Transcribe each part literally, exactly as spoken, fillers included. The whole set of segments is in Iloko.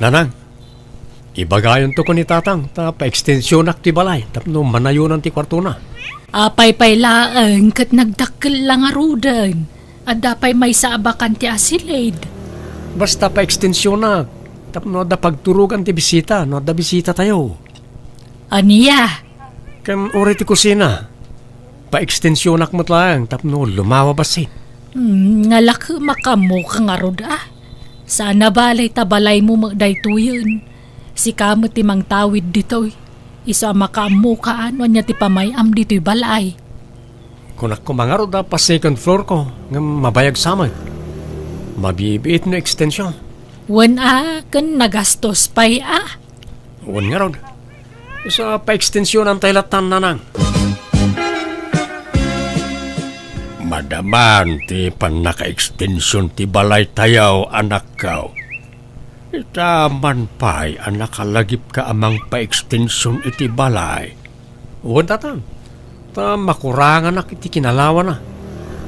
Nanang, ibagayonto ken ni Tatang ta paekstensionak ti balay tapno manayonan ti kuartona. Apay pay laeng ket nagdakkel la ngaruden. Adda pay maysa a bakante a silid. Basta paekstensionak tapno adda pagturogan ti bisita no adda bisitatayo. Ania? Ken uray ti kusina, paekstensionak met laeng tapno lumawa bassit. Hmm, ngalak makaammoka ngarud a. Saan a bale ta balaymo met daytoyen. Sika met ti mangtawid ditoy. Isu a makaammoka a no ania ti pamay-am ditoy balay. Kunak koma ngarud a pa-second floor ko, ngem mabayag sa met. Mabibiit no ekstension. Wen a, ken nagastos pay a. Wen ngarud. Isu a paekstensionantay lattan, Nanang. Madaman ti pannakaekstension ti balaytayo, anakko. Ita man pay a nakalagipka a mangpaekstension iti balay. Wen, Tatang. Ta makuranganak iti kinalawana.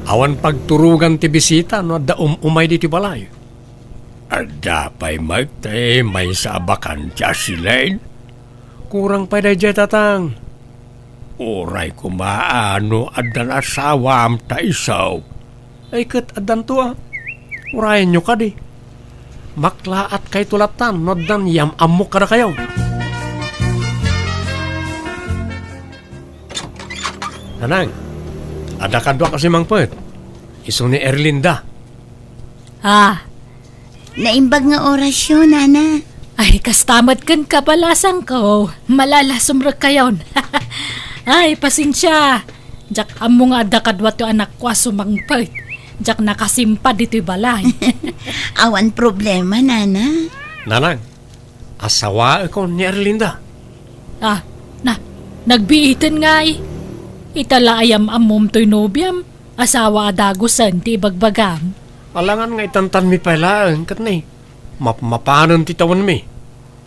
Awan pagturogan ti bisita no adda um-umay ditoy balay. Adda pay met ti maysa a bakante a silid? Kurang pay daydiay, Tatang. Uray koma a no addan asawam ta isu. Ay ket addanto a. Urayenyo kadi. Maklaatkayto lattan no addan yam-ammok kadakayo. Nanang, adda kaduak a simmangpet. Isu ni Erlinda. Ah. Naimbag nga orasyo, Nana. Ay, kasta met ken kabalasangko. Malalasumrekkayon. Ay, pasensia. Diak ammo nga adda kaduato anakko a sumangpet. Diak nakasimpa ditoy balay. Awan problema, Nana. Nanang, asawaekon ni Erlinda. Ah, na, nagbiiten ngay. Ita la a yam-ammom toy nobiam, asawa a dagusen ti ibagbagam. Alangan nga itantanmi pay laeng ket ni, mapmapanen ti tawenmi.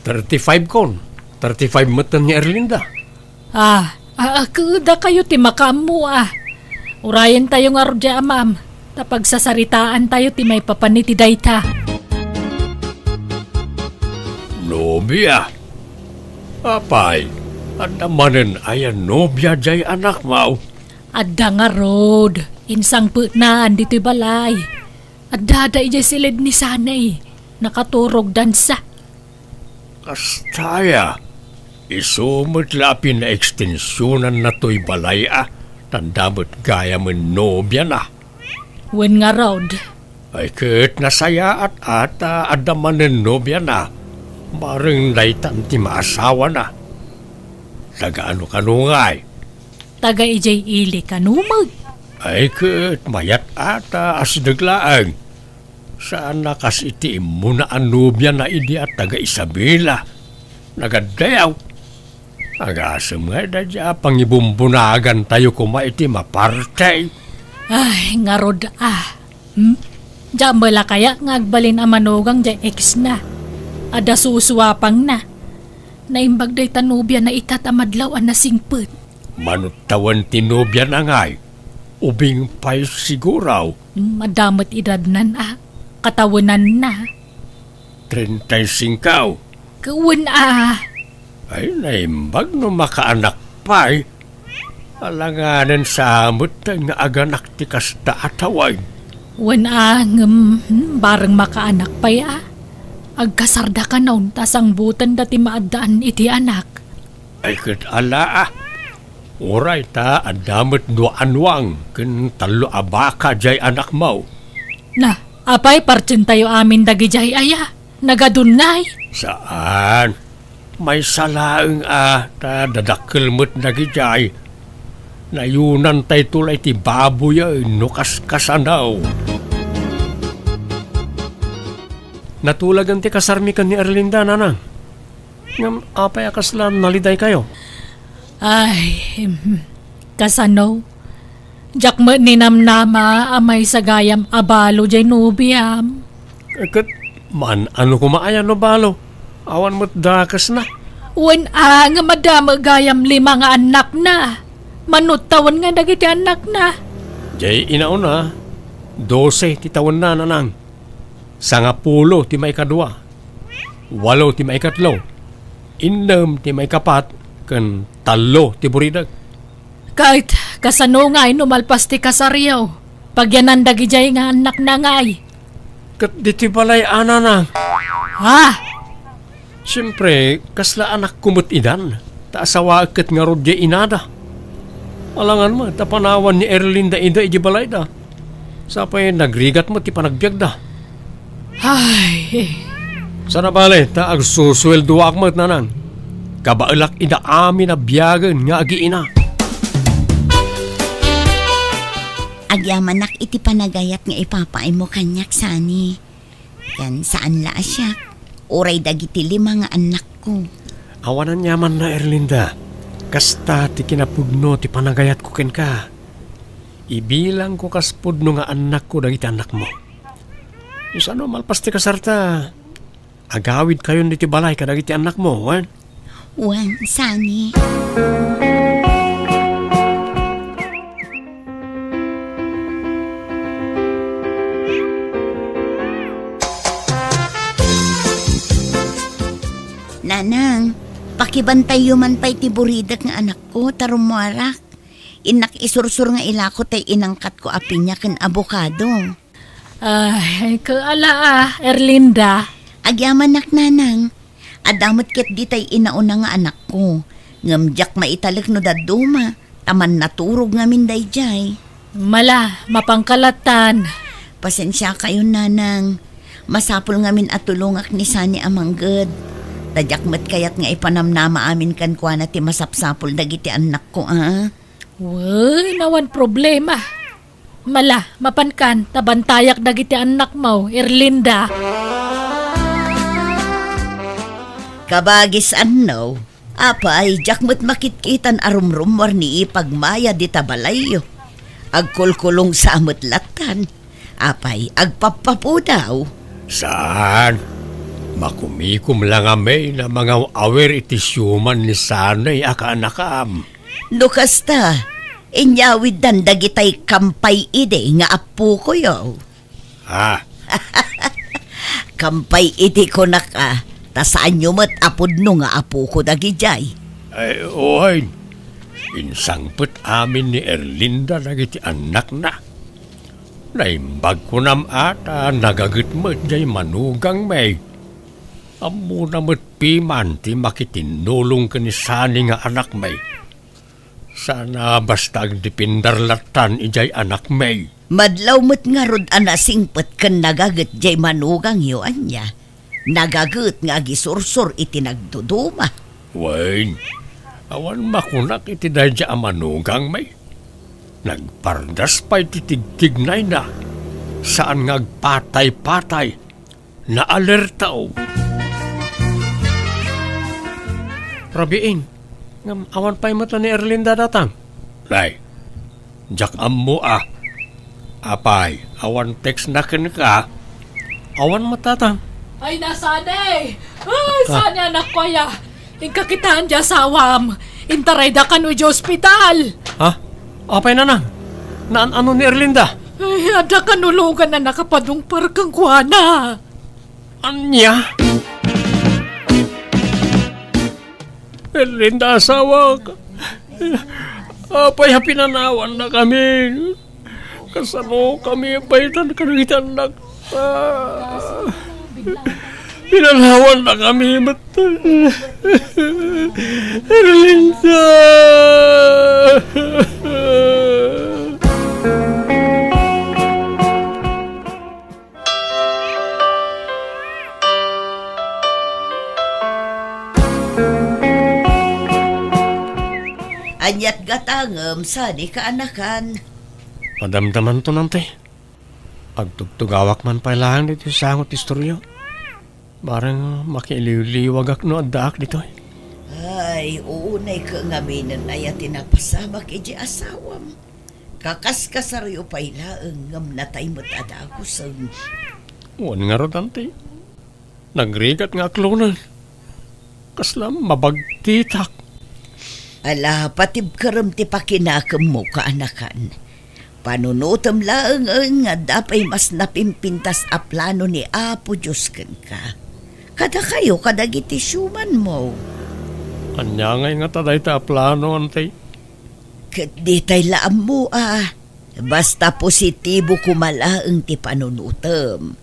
Thirty-five kon, thirty-five metten ni Erlinda. Ah, a, a, kayo ti makaammo a. Urayentayo ngarud diay amam, ta pagsasaritaantayo ti maipapan iti dayta. Nobia? Apay, adda manen aya nobia diay anakmo? Adda ngarud, insangpetnaan ditoy balay. Adda da idiay silid ni Sanay, nakaturog dansa. Kasta aya, isu met la a pinaekstensionanna toy balay a, ta adda met gayamen nobiana. Wen ngarud. Ay ket nasayaat a ta adda manen nobiana, bareng daytan ti maasawana. Taga ano kano ngay? Taga idiay ili kano met. Ay ket mayat a ta asideg laeng. Saan a kas iti immuna a nobiana idi a taga Isabela. Nagaddayaw. Agasem nga daydiay a pangibumbunagantayo koma iti maparti. Ay, ngarud a. Hmm? Diak met la kaya nga agbalin a manugang diay ex na. Adda susuapangna. Naimbag dayta nobiana ita ta madlaw a nasingpet. Mano tawen ti nobiana ngay? Ubing pay siguro. Hmm, adda met edadnan a. Katawenanna. Treinta y cinco. Wen a. Ay, naimbag no makaanak pay. Alanganen sa met nga aganak ti kasta a tawen. Wen a, ngem, hmm, bareng makaanak pay a. Agkasardakanon ta sangbutenda ti maaddaan iti anak. Ay ket ala a. Uray ta adda met dua a nuang ken tallo a baka diay anakmo. Na, apay, partientayo amin dagidiay aya? Nagadunnay? Saan. Maysa laeng a ta dadakkel met dagidiay. Nayonantayto la iti baboyen no kaskasano. Natulagan ti kasarmi ken ni Erlinda, Nanang. Ngem apay a kasla nalidaykayo? Ay, hmm, kasano? Diak met ninamnama a maysa gayam a balo diay nobiam. Eh, ket man-ano koma aya no balo? Awan met dakesna. Wen a, ngem adda met gayam lima nga annakna. Mano tawen nga dagiti annakna? Diay inauna, dose ti tawenna, Nanang. Sangapulo ti maikadua. Walo ti maikatlo, innem ti maikapat, ken tallo ti buridek. Ket kasano ngay no malpas ti kasaryo? Pagyanan dagidiay nga annakna ngay. Ket ditoy balay a, nanang. Ha? Siempre, kasla anakko met idan, ta asawaek ket ngarud diay inada. Alangan met ta panawan ni Erlinda ida idiay balayda. Sapay nagrigat met ti panagbiagda. Ay. Sana bale, ta agsusueldoak met, nanang. Kabaelak ida amin a biagen nga agiina. Agyamanak iti panagayat nga ipapaaymo kaniak, Sani. Ken saan la a siak, uray dagiti lima nga annakko. Awan aniamanna, Erlinda. Kasta ti kinapudno ti panagayatko kenka. Ibilangko kas pudno nga annakko dagiti annakmo. Sano malpas ti kasarta, agawidkayon ditoy balay kadagiti annakmo, wen? Wen, Sani. Nanang, pakibantayyo man pay ti buridek nga anakko, ta rummuarak. Innak isursur nga ilako tay inangkatko a piña ken abokado. Ay, kaala a, Erlinda. Agyamanak, nanang. Adda met ketdi tay inauna nga anakko. Ngem diak maitalek no dadduma, ta mannaturog ngamin daydiay. Mala, mapanka lattan. Pasensiakayon, nanang. Masapul ngamin a tulongak ni Sani a mangged. Ta diak met kayat nga ipanamnama amin kenkuana ti masapsapul dagiti annakko, a? Wen, awan problema. Mala, mapankan, ta bantayak dagiti annakmo, Erlinda. Kabagis, anno, apay, diak met makitkitan a rumrummuar ni ipagmaya dita balayyo. Agkulkulong sa met lattan. Apay, agpappapudaw? Saan? Makumikom la ngamin a mangaw-awir iti siuman ni Sani a kaanakam. No kasta, inyawiddan dagitay kampay idi nga appokoyo. Ha? Kampay idi kunak a, ta saanyo met a pudno nga apoko dagidiay. Ay, wen. Insangpet amin ni Erlinda dagiti annakna. Naimbag kunam a ta nagaget met jay manugangmi. Ammona met piman ti makitinnulong ken ni Sani nga anakmi. Sana basta agdependar lattan idiay anakmi. Madlaw met ngarud a nasingpet ken nagaget jay manugangyo, ania? Nagaget nga agisursor iti nagduduma. Wen, awan makunak iti daydiay a manugangmi. Nagpardas pay ti tigtignayna. Saan nga agpatay-patay. Naalertao. Rabiin, ngem awan pay met la ni Erlinda datang. Nay, diak ammo a. Apay, awan text na kenka? Awan met, Tatang. Ay, nasane! Ay, ah, sane, anakko, aya. Inka kitaen di asawam. Intarayda kano idiay ospital. Ha? Apay, Nanang? Naan-ano ni Erlinda? Ay, adda kanulogan a nakapadungpar kenkuana. Ania? Erlinda, asawak. Apay a pinanawannakami? Kasanokami a paytan kadagiti annak? Ah, pinanawannakami met. Erlinda! Aniat gatangem sadi kaanakan? Madamdamanto, Nanti. Agtugtugawak man pay laeng ditoy sango ti istoryo. Bareng makiiliwliwagak no addaak ditoy. Ay, unay ket ngaminen aya ti napasamak iti asawam. Kakaskasaryo pay laeng ngem natay met a dagusen. Wen ngarud, Auntie. Nagrigat nga aklonen. Kasla mabagtitak. Ala, patibkerem ti pakinakemmo, kaanakan. Panunotem laengen nga adda pay mas napimpintas a plano ni Apo Dios kenka. kadakayo kadagiti siumanmo. Ania ngay ngata dayta a plano, Auntie? Ket ditay la ammo a. Basta positibo koma laeng ti panunutem.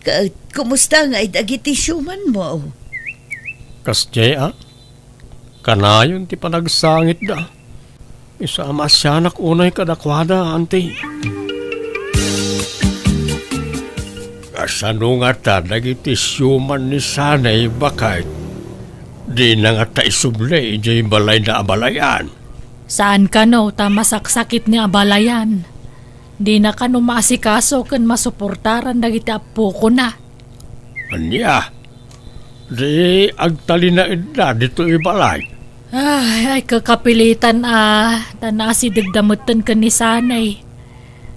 Ket kumusta ngay dagiti siumanmo? Kasdiay a, kanayon ti panagsangitda. Isu a maasianak unay kadakuada, Auntie. Kasano ngata dagiti siuman ni Sanay, baket? Dina ngata isubli idiay balayna a balayan. Saan kano ta masaksakit ni a balayan. Dina kano maasikaso ken masuportaran dagiti appokona. Ania? Di agtalinaedda ditoy balay? Ay, ay, kakapilitan a, ta naasidegda metten ken ni Sanay.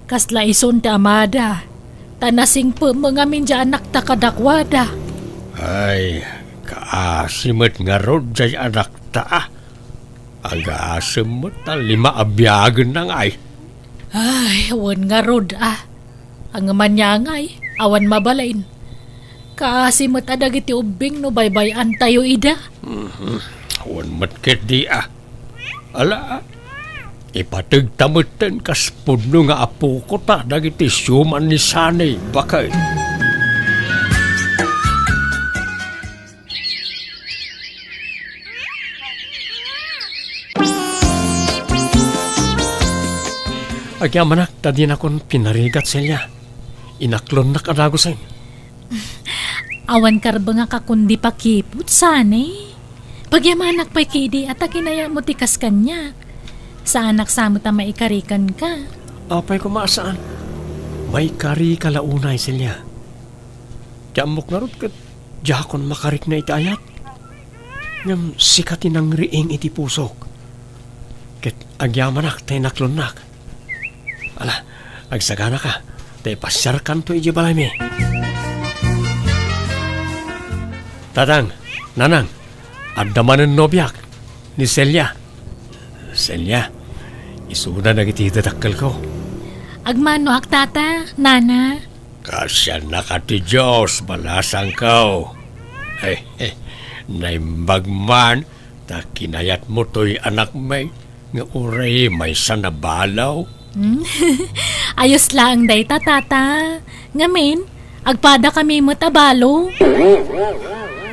Kasla isun ti amada, ta nasingpet met ngamin ti anakta kadakuada. Ay, kaasi met ngarud ti anakta a. Agasem met ta lima a biagenna ngay. Ay, wen ngarud a. Ngem ania ngay, awan mabalin. Kaasi met a dagiti ubbing no baybay-antayo ida. Mhm. Wen met ketdi a. Ala, ipategta metten kas pudno nga apokota dagiti siuman ni Sanay, baket. Agyamanak ta dinakon pinarigat, Celia. Inaklonnak a dagusen. Awan karbengak a kundi pakiput, Sanay. Pagyamanak pay ketdi a ta kinayatmo ti kas kaniak. Saanak sa met a maikari kenka. Apay koma a saan? Maikarika la unay, Celia. Ti ammok ngarud ket diakon makarikna iti ayat. Ngem sika ti nangriing iti pusok. Ket agyamanak ta inaklonnak. Ala, agsaganaka, ta ipasiarkanto idiay balaymi. Tatang, Nanang, adda manen nobiak, ni Celia. Celia, isuna dagiti dakkelko. Agmanoak, Tata, Nana. Kaasiannaka ti Dios, balasangko. Eh, eh, naimbag man ta kinayatmo toy anakmi nga uray maysa a balo. Hmm? Ayos laeng dayta, Tata. Ngamin, agpadakami met a balo.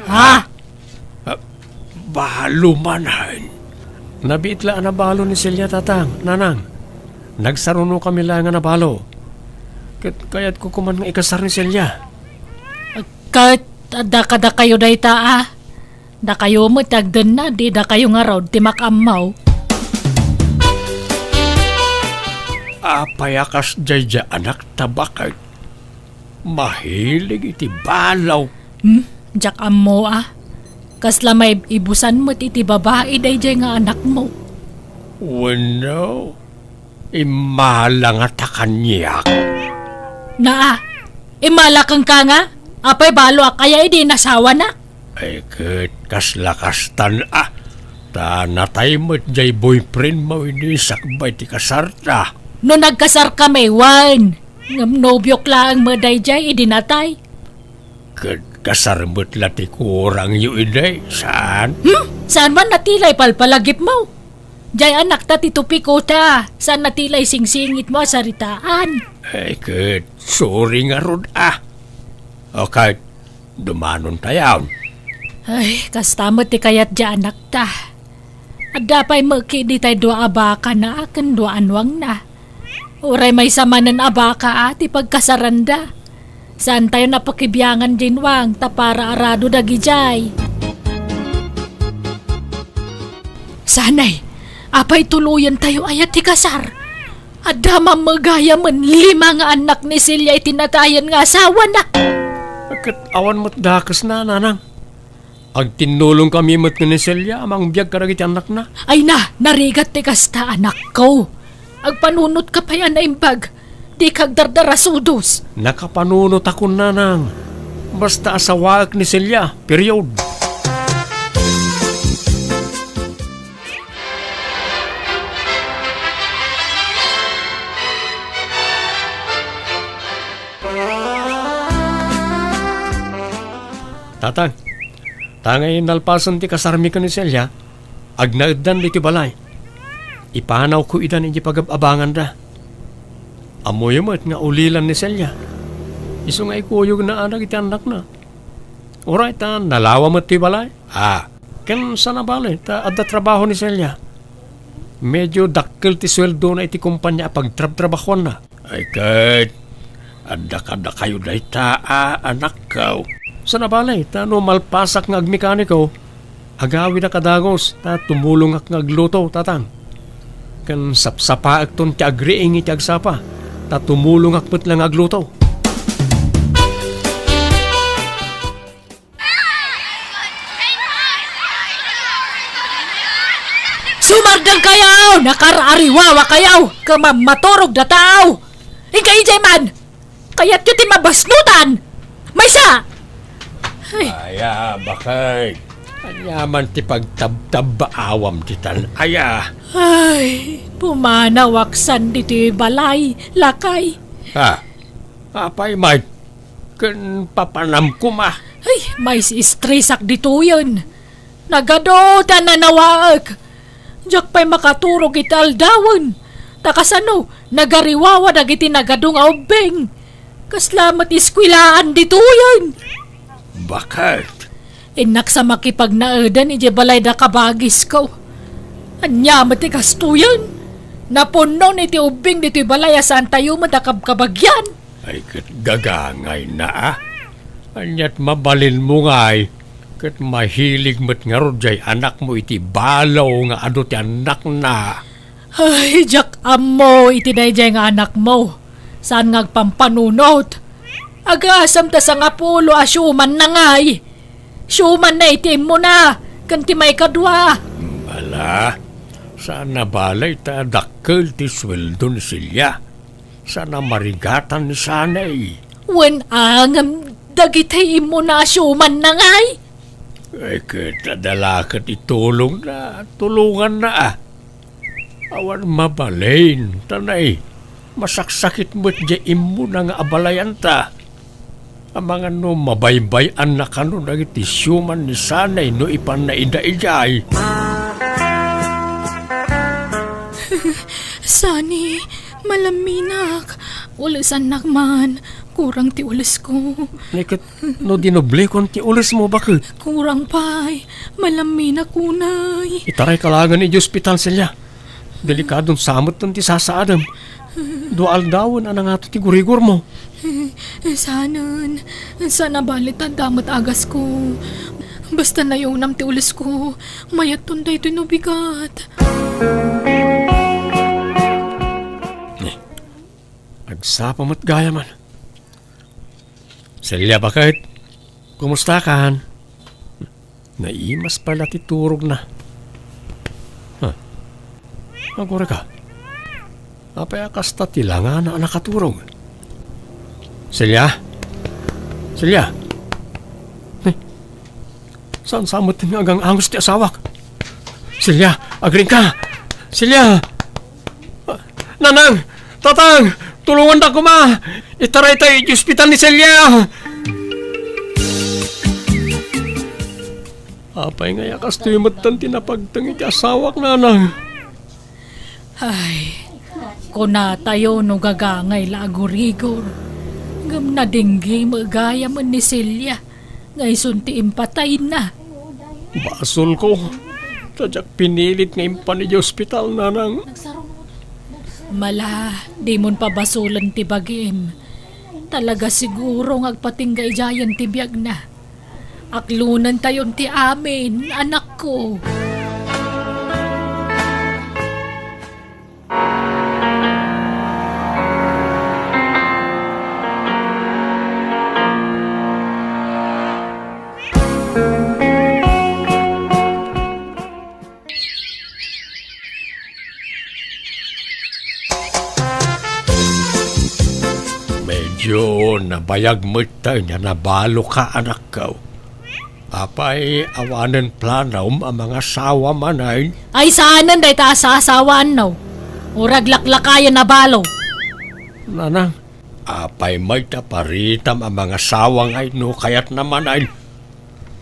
Ha? Ah, balo manen. Nabiit la a nabalo ni Celia, Tatang, Nanang. Nagsarunokami laeng a nabalo. Ket kayatko koman nga ikasar ni Celia. Ket adda kadakayo dayta a. Dakayo met ti agdenna, di dakayo ngarud ti makaammo. Apay a kasdiay diay anakta, baket? Mahilig iti balo. Hmm? Diak ammo a. Kasla maibusan met iti babai daydiay nga anakmo. Wenno, immala ngata kaniak. Naa, immala kenka nga? Apay baloak aya idi inasawanak? Ay, ket kasla kastan a. Ta natay met diay boyfriendmo idi sakbay ti kasarta. No nagkasarkami, wen. Ngem nobiok laeng met daydiay idi natay. Ket kasar met la ti kurangyo idi, saan? Hmm? Saan man natilay palpalagipmo? Diay anakta ti tupiko ta, saan natilay singsingitmo a saritaan? Ay, ket, sorry ngarud a. O ket, dumanontayon. Ay, kasta met ti kayat diay anakta. Adda pay met ketdi tay dua a bakana ken dua a nuangna. Uray maysa manen a baka a ti pagkasaranda. Saantayon a pakibiangan diay nuang ta para arado dagidiay. Sanay, apay tuloyentayo aya ti kasar? Adda mammagayamen lima nga annak ni Celia iti natayen nga asawana. Ket awan met dakesna, Nanang. Agtinnulongkami met ken ni Celia a mangbiag kadagiti annakna. Ay na, narigat ti kasta, anakko. Agpanunotka pay a naimbag. Dika agdardarasudos. Nakapanunotakon, Nanang. Basta asawaek ni Celia, period. Tatang, ta ngay nalpasen ti kasarmi ken ni Celia, agnaeddan ditoy balay. Ipanawko idan idiay pagab-abanganda. Ammoyo met nga ulilan ni Celia. Isu nga ikuyogna a dagiti annakna. Uray ta nalawa met ti balay. Ah, ken saan a bale ta adda trabaho ni Celia. Medio dakkel ti sueldona iti kompania a pagtrabtrabahuanna. Ay ket, adda kadakayo dayta a anakko. Saan a bale ta no malpasak nga agmekaniko, agawidak a dagus ta tumulongak nga agluto, tatang. Ken sapsapaekton ti agriing iti agsapa, ta tumulongak met la nga agluto. Sumardeng kayo! Nakar-ariwawa kayo! Ket mammaturog da tao! Inka idiay man! Kayatyo ti mabasnutan! Maysa! Ay. Aya, bakay. Aniaman ti pagtabtabbaawam ditan. Aya. Ay, pumanawak san ditoy balay, lakay. Ha? Apay, Mike? Ken papanam koma. Ay, maisi-estresak ditoyen. Nagadu ti nanawaek. Diak pay makaturog iti aldawen. Ta kasano, nagariwawa dagiti nagadu nga ubbing. Kasla met eskuelaan ditoyen. Baket? Innak sa makipagnaeden idiay balay da kabagisko. Ania met ti kastoyen? Napunnon iti ubbing ditoy balay a saantayo met a kabkabagian. Ay, ket gagangayna, a. Ania't mabalinmo ngay, ket mahilig met ngarud jay anakmo iti balo nga adu ti annakna. Ay, diak ammo iti daydiay nga anakmo. Saan nga agpampanunot? Agasem ta sangapulo a siumanna ngay. Siumanna iti immuna, ken ti maikadua. Ala, saan a bale ta dakkel ti sueldo ni Celia. Saan a marigatan ni sanay. Wen a ngem dagiti immuna a siumanna ngay? Ay, ket adda la ket itulongna, tulonganna, a. Awan mabalin, ta nay, masaksakit met jay immuna nga abalayanta. Amangan no mabaybay-anna kano dagiti siuman ni sanay no ipanna ida idiay. Sani, malaminak. Ulesannak man. Kurang ti ulesko. Nay ket no dinoblekon ti ulesmo, baket? Kurang pay. Malaminak unay. Itarayka laengen idiay ospital, Celia. Delikadon sa metten ti sasaadem. Dua aldawen a nangato ti gurigormo. Saanen. Saan a bale ta adda met agasko. Basta nayunam ti ulesko, mayatton daytoy no bigat. Eh, agsapa met gayam. Celia, baket? Kumustakan? Naimas pay la ti turogna. Ha? Agurayka. Apay a kasta ti langana a nakaturog? Celia? Celia? Eh, saan sa met nga agang-angus ti asawak? Celia, agriingka! Celia! Nanang! Tatang! Tulonganda koma! Itaraytayo iti ospital ni Celia! Apay ngay a kastoy metten ti napagteng iti asawak, nanang? Ay, kunatayo no gagangay la a gurigor, ngem nadinggi met gayam ni Celia nga isun ti impatayna. Basolko, ta diak pinilit nga impan idiay ospital, nanang. Mala, dimon pabasolen ti bagim. Talaga siguro nga agpatingga idiayen ti biagna. Aklonentayon ti amin, anakko. Medyo nabayag met ta nga nabaloka, anakko. Apay, awanen planom a mangasawa manen? Ay, saanen dayta a saasawaanno. Uray aglaklakayen a balo. Nanang, apay met ta paritam a mangasawa ngay no kayatna manen?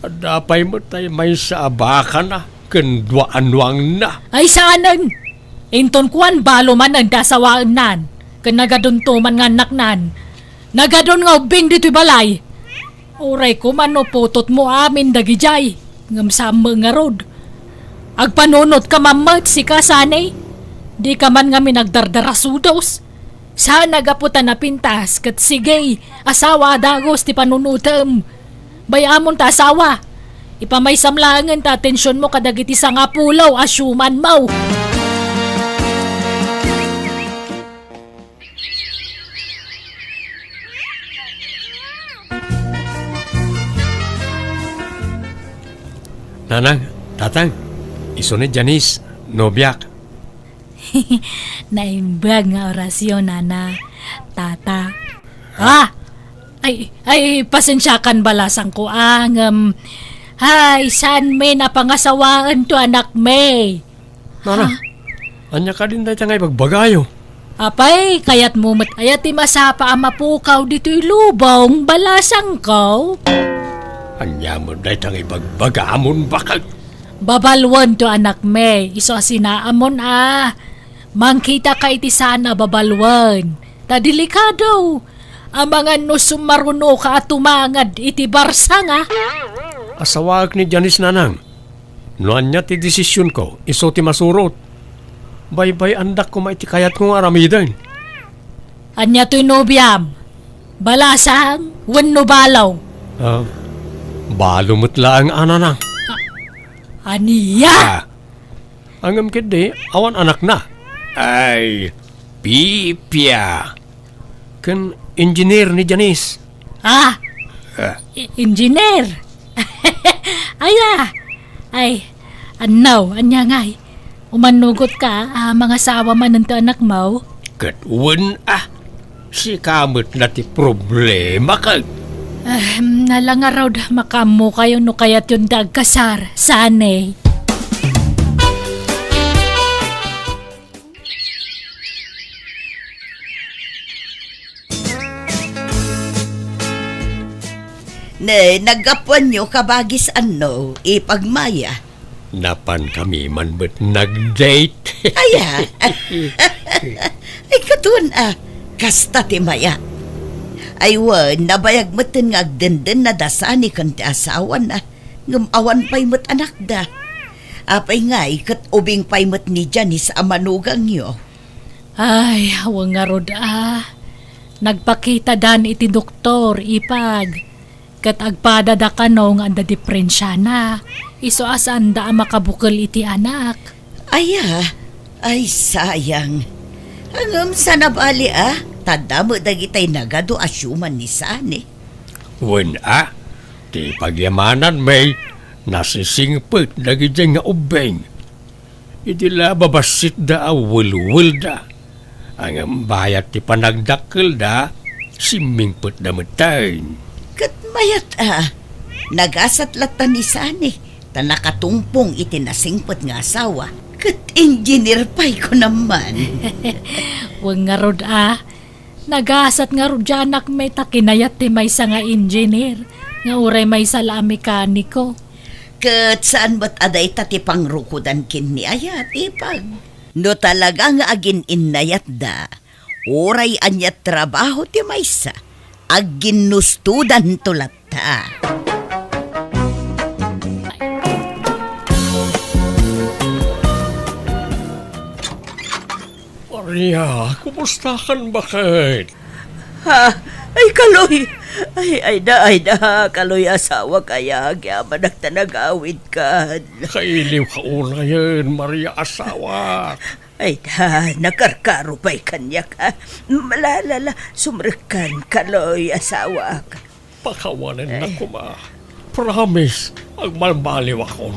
Adda pay met tay maysa a bakana ken dua a nuangna. Ay, saanen! Inton kuan, balo manen ti asawaennan, ken nagadunto man nga annaknan. Nagadun nga ubbing ditoy balay. Uray koma no putotmo amin dagidiay, ngem saan met ngarud. Agpanunotka man met sika, Sani. Dika man ngamin agdardarasudos. Saan a gapu ta napintas ket sige, asawa a dagus ti panunotem. Bay-amon ta asawa. Ipamaysam laengen ta atensionmo kadagiti sangapulo a siumanmo. Nanang, tatang, isu ni Janice, nobiak. Naimbag nga orasyon, nana, tata. Ah! Ay, ay, pasensiakan, balasangko, ah, ngem, ay, saan mi napangasawaen to anak mi? Nana, ha? Ania kadin dayta nga ibagbagayo? Apay, kayatmo met aya ti masapa a mapukaw ditoy lubong, balasangko? Ania met dayta nga ibagbagamon, baket? Babaluen to anak mi, isu a sinaamon a. Mangkitaka iti saan a babaluen. Ta delikado. Amangan no sumarunoka a tumangad iti barsanga. Asawaek ni Janice, nanang. No ania ti desisionko, isu ti masurot. Baybay-andak koma iti kayatko nga aramiden. Ania toy nobiam? Balasang wenno balo? Ah, balo met laeng, nanang. Ania? Ah, ngem ketdi, awan anakna. Ay, pipia. Ken engineer ni Janice. Ah, ah, e-, engineer. Ay, ah. Ay, annaw, ania ngay? Umanugot ka, ah, mangasawa manen ti anakmo? Ket wen, ah. Sika met na ti problema, ket. Ahem, nalangarod, makaammokayo no kayatyon ti agkasar, Sani. Ne, naggapuanyo kabagis anno, ipagmaya. Napankami man met nag-date. Aya? Ay, kaduan a, kasta ti maya. Ay, wen, nabayag metten nga agdenden na da Sani ken ti asawana, ngem awan pay met anakda. Apay ngay, ket ubing pay met ni Janice a manugangyo. Ay, awan ngarud a. Nagpakitadan iti doktor, ipag. Ket agpadada kano nga adda diperensiana, isu a saanda a makabukel iti anak. Aya, ay sayang. Ngem saan a bali a, ta adda met dagitay nagadu a siuman ni Sani. Wen a, ti pagyamanan, May, nasisingpet dagidiay nga ubbing. Idi la babassitda a welwelda, ngem bayat ti panagdakkelda, simmingpetda metten. Ket mayat a, nagasat latta ni Sani, ta nakatungpong iti nasingpet nga asawa, ket engineer pay kunam man. Wen ngarud a, nagasat ngarud ti anakmi ta kinayat ti maysa nga engineer, nga uray maysa la a mekaniko. Ket saan met a dayta ti pangrukodan ken ni ayat, ipag. No talaga nga agin-innayatda, uray ania trabaho ti maysa, agginnustodanto latta. Maria, kumustakan, baket? Ha? Ay, Kaloy! Ay, ay da, ay da, Kaloy, asawak, aya, agyamanak ta nagawidkan. Kailiwka unayen, Maria, asawak. Ay da, nakarkaro pay kaniak, a. Mala, la, la, sumrekkan, Kaloy, asawak. Pakawanennak koma. Promise, agmalmaliwakon.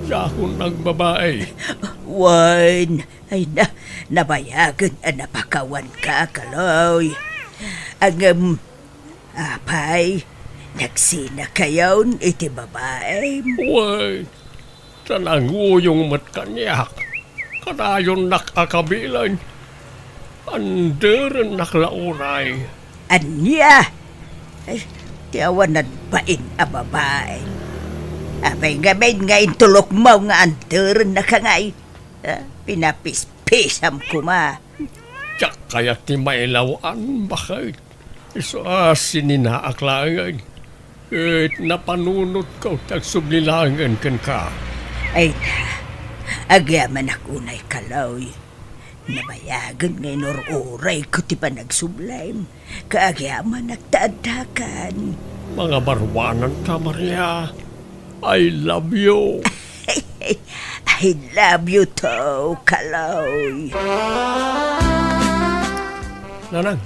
Diakon nagbabae. Wen, ay na, nabayagen a napakawanka, Kaloy. Ngem, apay, nagsinakayon iti babaem? Wen, ta nanguyong met kaniak. Kadayonnak a kabilen. Anderennak la unay. Ania? Ay, ti awanan bain a babae. Apay ngamin nga intulokmo nga anterennaka ngay? Ah, pinapispisam koma. Diak kayat ti mailaw-an, baket. Isu a sininaak laengen. Ket napanunotko ti agsubli laengen kenka. Ay ta, agyamanak unay, Kaloy. Nabayagen nga inur-urayko ti panagsublim, ket agyamanak ta addakan. Mangabaruananka, Maria. I love you. I love you too, Kaloy. Nanang,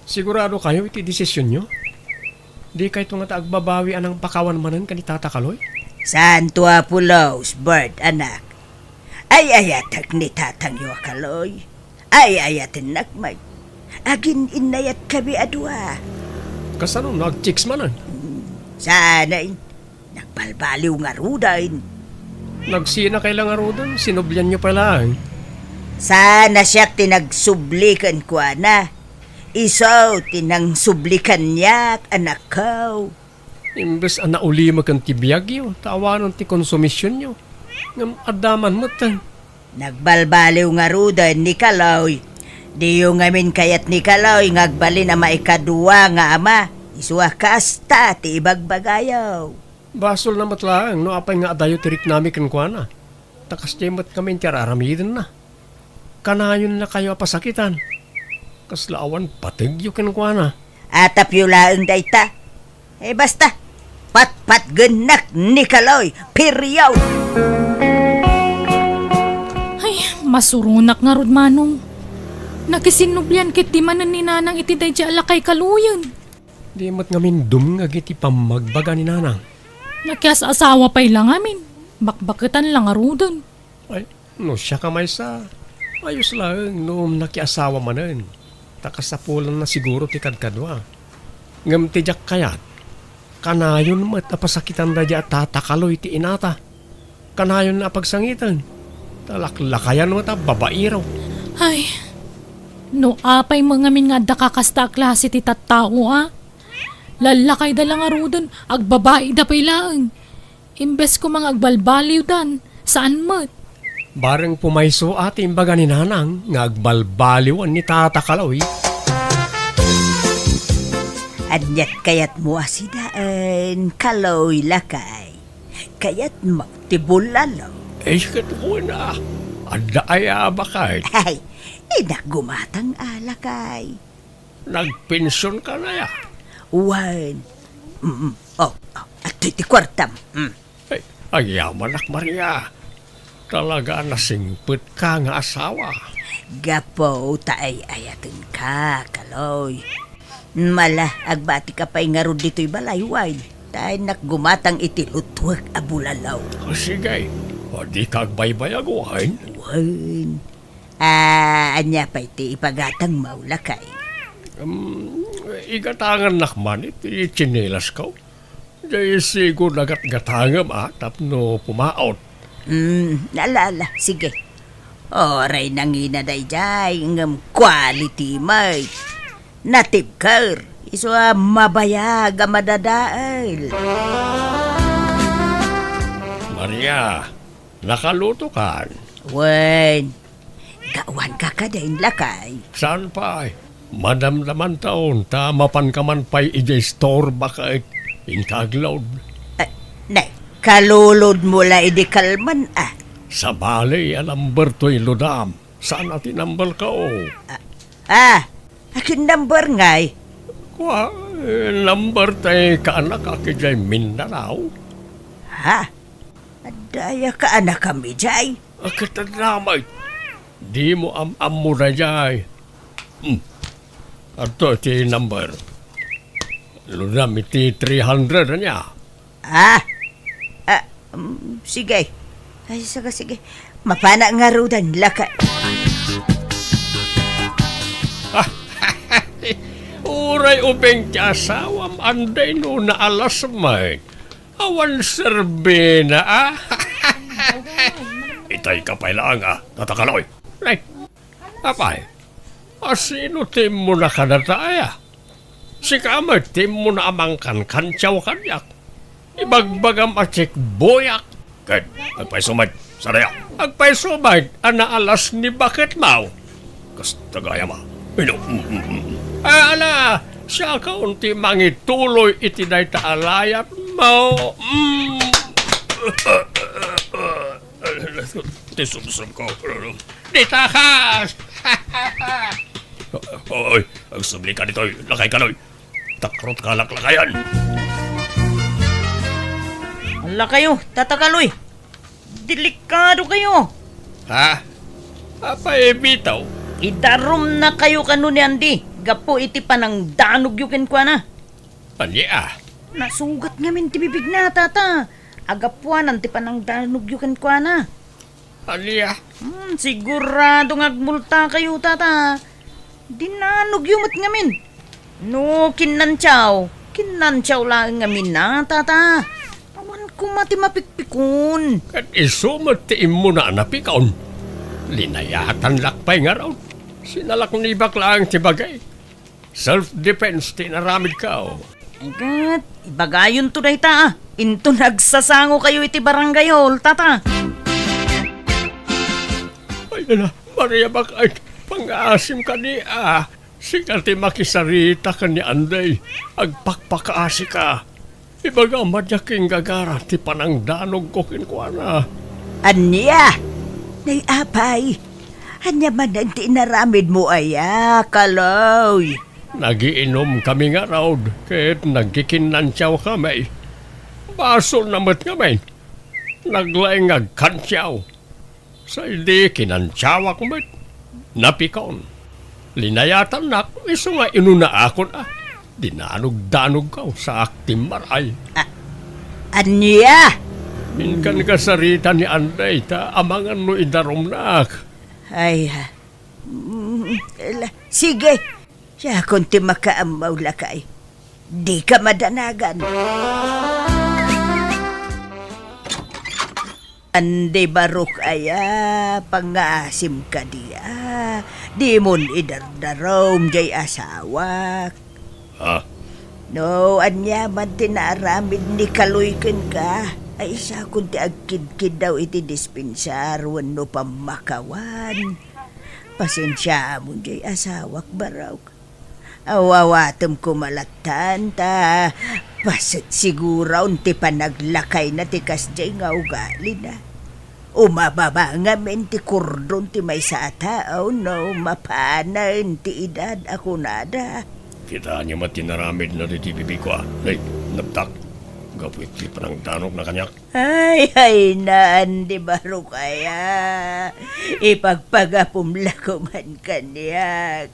sigurado kayo iti desisyonyo? Di kayto ngata agbabawi a nangpakawan manen ken ni Tata Kaloy? Santo a pulos, Bert, anak. Ay-ayatek ni tatangyo a Kaloy. Ay-ayatennak met. Agin-innayatkami a dua. Kasano no agchicks manen? Hmm, saan a in-, nagbalbaliw ngaruden. Nagsinakay la ngaruden, sinublianyo pay laeng. Saan a siak ti nagsubli kenkuana. Isu ti nangsubli kaniak, anakko. Imbes a naulimek ken ti biagyo, ta awanen ti konsumisionyo. Ngem adda man metten. Nagbalbaliw ngaruden ni Kaloy. Diyo ngamin kayat ni Kaloy nga agbalin a maikadua nga ama. Isu a kasta ti ibagbagayo. Basolna met laeng no apay nga adayo ti riknami kenkuana. Ta kasdiay met ngamin ti ar-aramidenna. Kanayonnakayo a pasakitan. Kasla awan pategyo kenkuana. Atapyo laeng dayta. Eh, basta, patpatgennak ni Kaloy. Period! Ay, masuronak ngarud, Manong. Nakisinnublian ketdi manen ni Nanang iti daydiay a lakay Kaloyen. Di met ngamin dumngeg iti pammagbaga ni Nanang. Nakias-asawa pay la ngamin. Bakbaketan la ngaruden. Ay, no siak a maysa, ayos laeng no nakiasawa manen. Ta kasapulanna siguro ti kadkadua. Ngem ti diak kayat, kanayon met a pasakitan daydiay a Tata Kaloy ti inata. Kanayonna a pagsangiten. Ta laklakayan met a babaero. Ay, no apay met ngamin nga adda kakasta a klase ti tattao a. Lallakayda la ngaruden, agbabaida pay laeng. Imbes koma nga agbalbaliwdan, saan met. Bareng pumayso a ti imbaga ni Nanang nga agbalbaliwen ni Tata Kaloy. Aniat kayatmo a sidaen, Kaloy, lakay? Kayatmo ti bulalo? Ay, ket kuna, adda aya a baket? Ay, inak gumatang a, lakay. Nagpension ka na ya? Wen. Mm, mm. Oh, oh, adtoy ti kuartam. Mm. Ay, agyamanak, Maria. Talaga a nasingpet ka nga asawa. Gapu ta ay-ayaten ka, Kaloy. Mala, agbati ka pay ngarud ditoy balay, wen. Ta innak gumatang iti lutwek a bulalo. O, sige. O, di ka agbaybayag, wen? Wen. Ah, ania pay ti ipagatangmo, lakay? Um, igatangannak man iti tsinelas ko. Jay sigo nagatgatangem a tapno pumaot. Hmm, ala, ala, sige. Oray nangina dayjay, ngem quality met. Natibker, isu a mabayag a madadael. Maria, nakalutokan? Wen, gawan ka kadin, lakay. Saan pay? Madamdamantaon ta mapanka man pay idiay store baket inka aglod. Ah, nay, kalulodmo la idi kalman, ah. Sabali a number toy ludam. Saan a ti number ka, o? Ah, ah, akin number ngay? Kua, eh, number tay kaanak a idiay Mindanao. Ha? Adda aya kaanakam idiay? Ket adda met. Dimo am-ammo dayjay. Hmm. Adto ti number. Ludam iti three hundred ania? Ah. Ah, mm, sige. Ay, sige, sige. Mapana ngaruden, lakay. Uray ubing ti asawam, anday no naalas met. Awan serbina, a? Itay ka pay laeng, a, Tata Kaloy. Nay, apay, a, sino ti immuna kadata, aya? Sika met ti immuna a mangkankantiaw kaniak. Ibagbagam a checkboyak. Ket agpayso met, sarayak. Agpayso met a naalas ni baketmo. Kasta gayam a. Ino? Mm, mm, mm. Ah, ala, siakon ti mangituloy iti dayta a layatmo. Mm. Ti subsubko. Dita kas! Oy, agsubli ka ditoy. Lakay kanoy. Takrot ka laklakayan. Ala kayo, Tata Kaloy. Delikado kayo. Ha? Apay, bitaw? Idarumna kayo kano ni Andy gapu iti panangdanogyo kenkuana. Ania? Nasugat ngamin ti bibigna, Tata. Agapuanan ti panangdanogyo kenkuana. Ania? Hmm, sigurado nga agmulta kayo, Tata. Dinanogyo met ngamin. No kinnantiaw, kinnantiaw laeng ngamin na, Tata. Awan koma ti mapikpikon. Ket isu met ti immuna a napikon. Linayatannak pay ngarud. Sinalaknibak laeng ti bagay. Self-defense ti inaramidko. Ket ibagayonto dayta, a. Inton agsasango kayo iti barangay hall, Tata. Ay, nana, Maria, bakit? Pangaasim kadi, a. Sika ti makisarita ken ni Andy. Agpakpakaasika. Ibagam a diak inggagara ti panangdanogko kenkuana. Ania? Nay, apay, ania manen ti inaramidmo aya, Kaloy? Nagiinomkami ngarud ket nagkikinnantiawkami. Basolna met ngamin. Naglaing nga agkantiaw. Saan idi kinantiawak met. Napikon. Linayatannak isu nga inunaakon a. Dinanogdanogko, saak ti maray. A-, ania? Inkan kasarita ni Andy ta amangan no idarumnak. Ay, ha. Mm, la-, sige. Siakon ti makaammo, lakay. Dika madanagan. Andy, barok aya, pangaasim kadi, a. Dimon idardarum jay asawak. Ha? No aniaman ti naaramid ni Kaloy kenka, ay isakon ti agkidkiddaw iti dispensar wenno pammakawan. Pasensiaamon jay asawak, barok. Aw-awatem koma lattan ta paset siguron ti panaglakayna ti kasdiay nga ugalina. Umababa ngamin ti kordon ti maysa a tao no mapanen ti edad a kunada. Kitaenyo met ti inaramidna ditoy bibigko a. Ay, nabtak. Gapu iti panangdanogna kaniak. Ay, ay, naan di barok aya. Ipagpagapom la koman kaniak.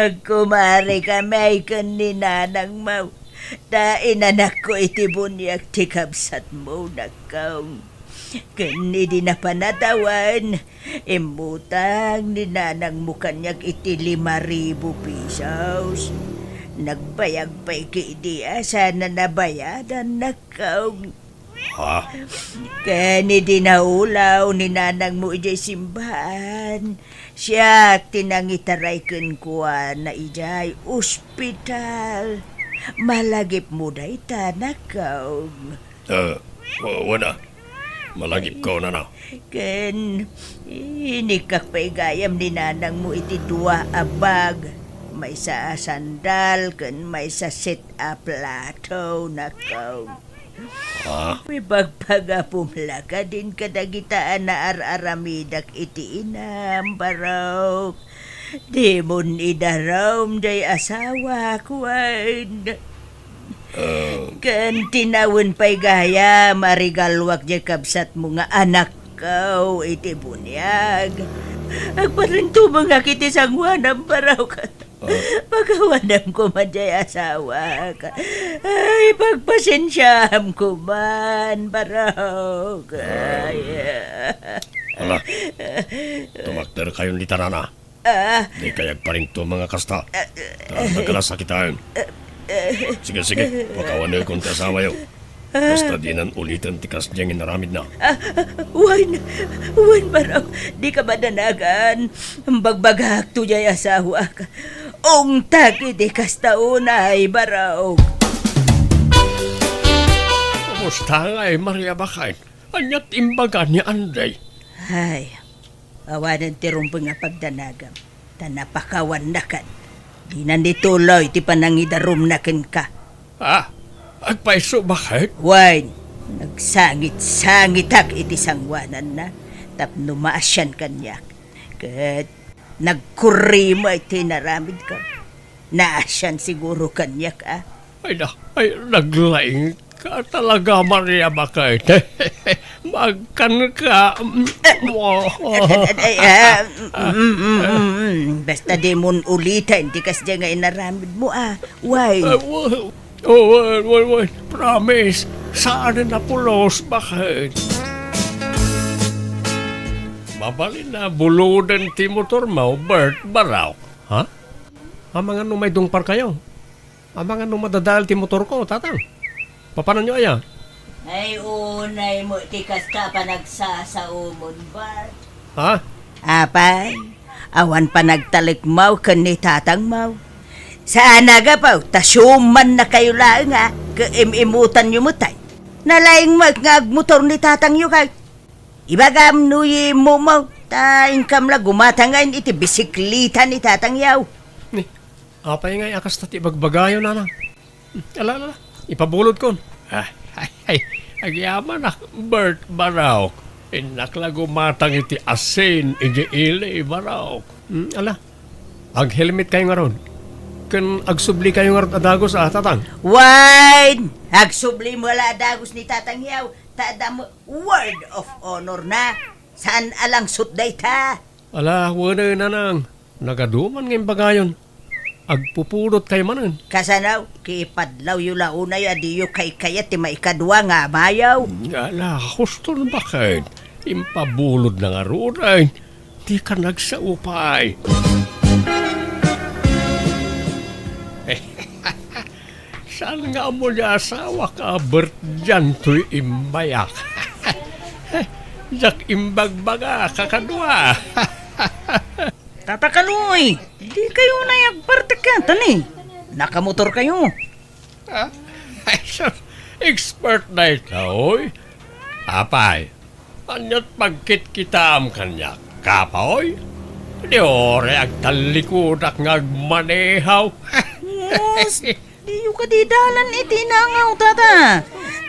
Agkumarikami ken ni nanangmo, ta inanakko iti buniag ti kabsatmo, nakkaw. Ken idi napan a tawen, immutang ni nanangmo kaniak iti lima ribu pesos. Nagbayag pay ketdi a saan a nabayadan, nakkaw. Ha? Ken idi naulaw ni nanangmo idiay simbaan, siak ti nangitaray kenkuana idiay ospital. Malagipmo dayta, nakkaw. Eh, wa-, wen a. Malagipko, nana. Ken inikkak pay gayam ni nanangmo iti dua a bag, maysa a sandal ken maysa set a plato, nakkaw. Ha? Ipagpagapom la kadin kadagita a naar-aramidak iti inam, barok. Dimon idarum jay asawak, wen. Ah. Ken tinawen pay gayam a regaluak jay kabsatmo nga anakko iti buniag. Agparintumengak iti sangoanam, barok. Ah. Pakawanam koma jay asawak. Ay, pagpasensiaam koman, barok. Ah. Ay. Ala, tumakderkayon dita, nana. Ah. Dikay agparintumeng a kasta. Ah. Ta nagkasakitaen. Ah. Sige, sige, pakawanekon ti asawayo. Basta dinan uliten ti kasdiay nga inaramidna. Ah, wen, wen, barok, dika madanagan. Bagbagakto jay asawak. Ungtak iti kasta unay, barok. Tangay, Maria, baket. Ania ti imbaga ni Andy? Ay, awanen ti rumbeng a pagdanagam, ta napakawannakan. Dina ni tuloy ti panangidarumna kenka. Ah, agpayso, baket? Wen, nagsangit-sangitak iti sangoananna tapno maasian kaniak. Ket nagkurrimo iti inaramidko. Naasian siguro kaniak, a? Ay na, ay, naglaing ka talaga, Maria, baket. Magkan ka. Ay, ah, mm, mm, mm, mm. Basta dimon uliten ti kasdiay nga inaramidmo, a. Why? Ah, wa-, oh, wa-, wa-, wa-, promise. Saan na pulos, baket? Mabalin a buloden ti motormo, Bert, Baraok. Ha? Amangan no maidungparkayo? Amangan no madadael ti motorko, Tatang? Papananyo aya? Ay, unay mo ti kasta a panagsasaomon, Bert. Ha? Apay, awan panagtalekmo ken ni tatangmo. Saan a gapu ta siumannakayo laeng a, ket im-imutanyo met ay. Nalaing met nga agmotor ni tatangyo kay. Ibagam no immumo, ta inkam la gumatangen iti bisikleta ni tatangyo. Ni, apay ngay a kasta ti ibagbagayo, Nanang? Ala, ala, ala. Ipabulodkon. Ah, ay, ay, agyamanak, Bert, Baraok. Innak la gumatang iti asin idiay ili, Baraok. Hmm, ala. Aghelmetkayo ngarud. Ken agsublikayo ngarud a dagus, a, Tatang? Wen! Agsublimo la a dagus ni tatangyo, ta adda met word of honor na. Saan a langsot dayta. Ala, wen, Nanang. Nagaduman nga imbagayon. Agpupudotkayo manen. Kasano? Kipadlawyo la unay a diyo kaykayat ti maikadua nga amayo. Ala, huston, baket. Impabulodna ngarud ay. Dika nagsao pay. Saan nga ammo ni asawak a Bert diay toy imbayak? Diak imbagbaga kakadua. Tata Kaloy, dikayo unay agpartek kenkuana. Nakamotorkayo. Ah, ay, sus, expert dayta, oy. Apay, ania't pagkitkitaam kaniak, kapaw? Di uray agtallikudak nga agmanehaw. Sus, diyo kadi dalan iti nangaw, Tata.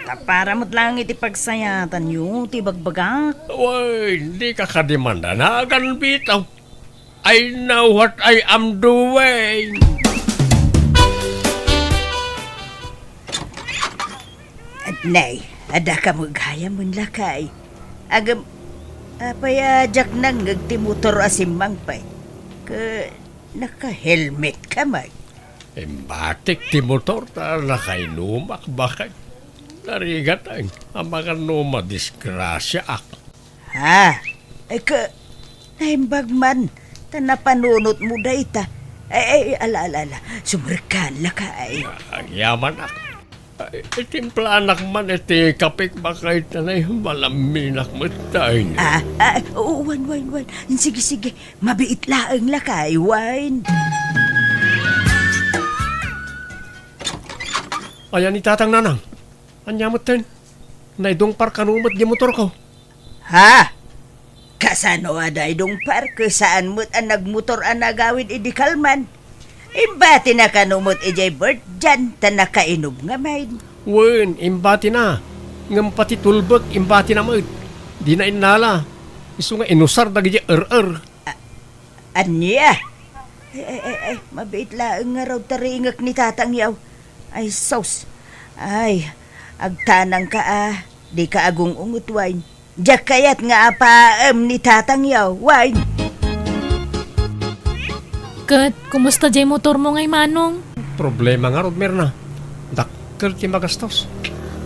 Ta para met laeng iti pagsayatanyo ti bagbagak. Wen, dika kadi mandanagan, bitaw. I know what I am doing. Nay, adda ka met gayam, lakay. Agem, apay a diak nangngeg ti motor a simmangpet? Ket naka-helmet ka met. Imbatik ti motor ta nakainumak, baket. Narigat, ay, amangan no madisgrasiaak. Ha? Ay, ka, naimbag man, ta napanunotmo dayta. Ay, ay, ala, ala, ala. Sumrekkan, lakay. Agyamanak. Ay, itimplanak man iti kapek, baket, ta nay, malaminak met tayo. Ah, ah, oo, wen, wen, wen. Sige, sige. Mabiit laeng, lakay, wen. Ayan ni Tatang, Nanang. Ania metten? Naidungpar kano met di motorko? Ha? Kasano a naidungpar ket saan met a nagmotor a nagawid idi kalman? Imbatina kano met idiay Bert diay ta nakainum ngamin? Wen, imbatina. Ngem pati tulbek, imbatina met. Dina innala. Isu nga inusar dagiti er-er. A-, ania? Ay, ay, ay, ay, mabiit laeng ngarud ta ringek ni tatangyo. Ay, sus. Ay, agtanangka a, dika agung-ungot, wen. Diak kayat nga apaem ni tatangyo, wen. Ket, kumusta diay motormo ngay, Manong? Problema ngarud, Mirna. Dakkel ti magastos.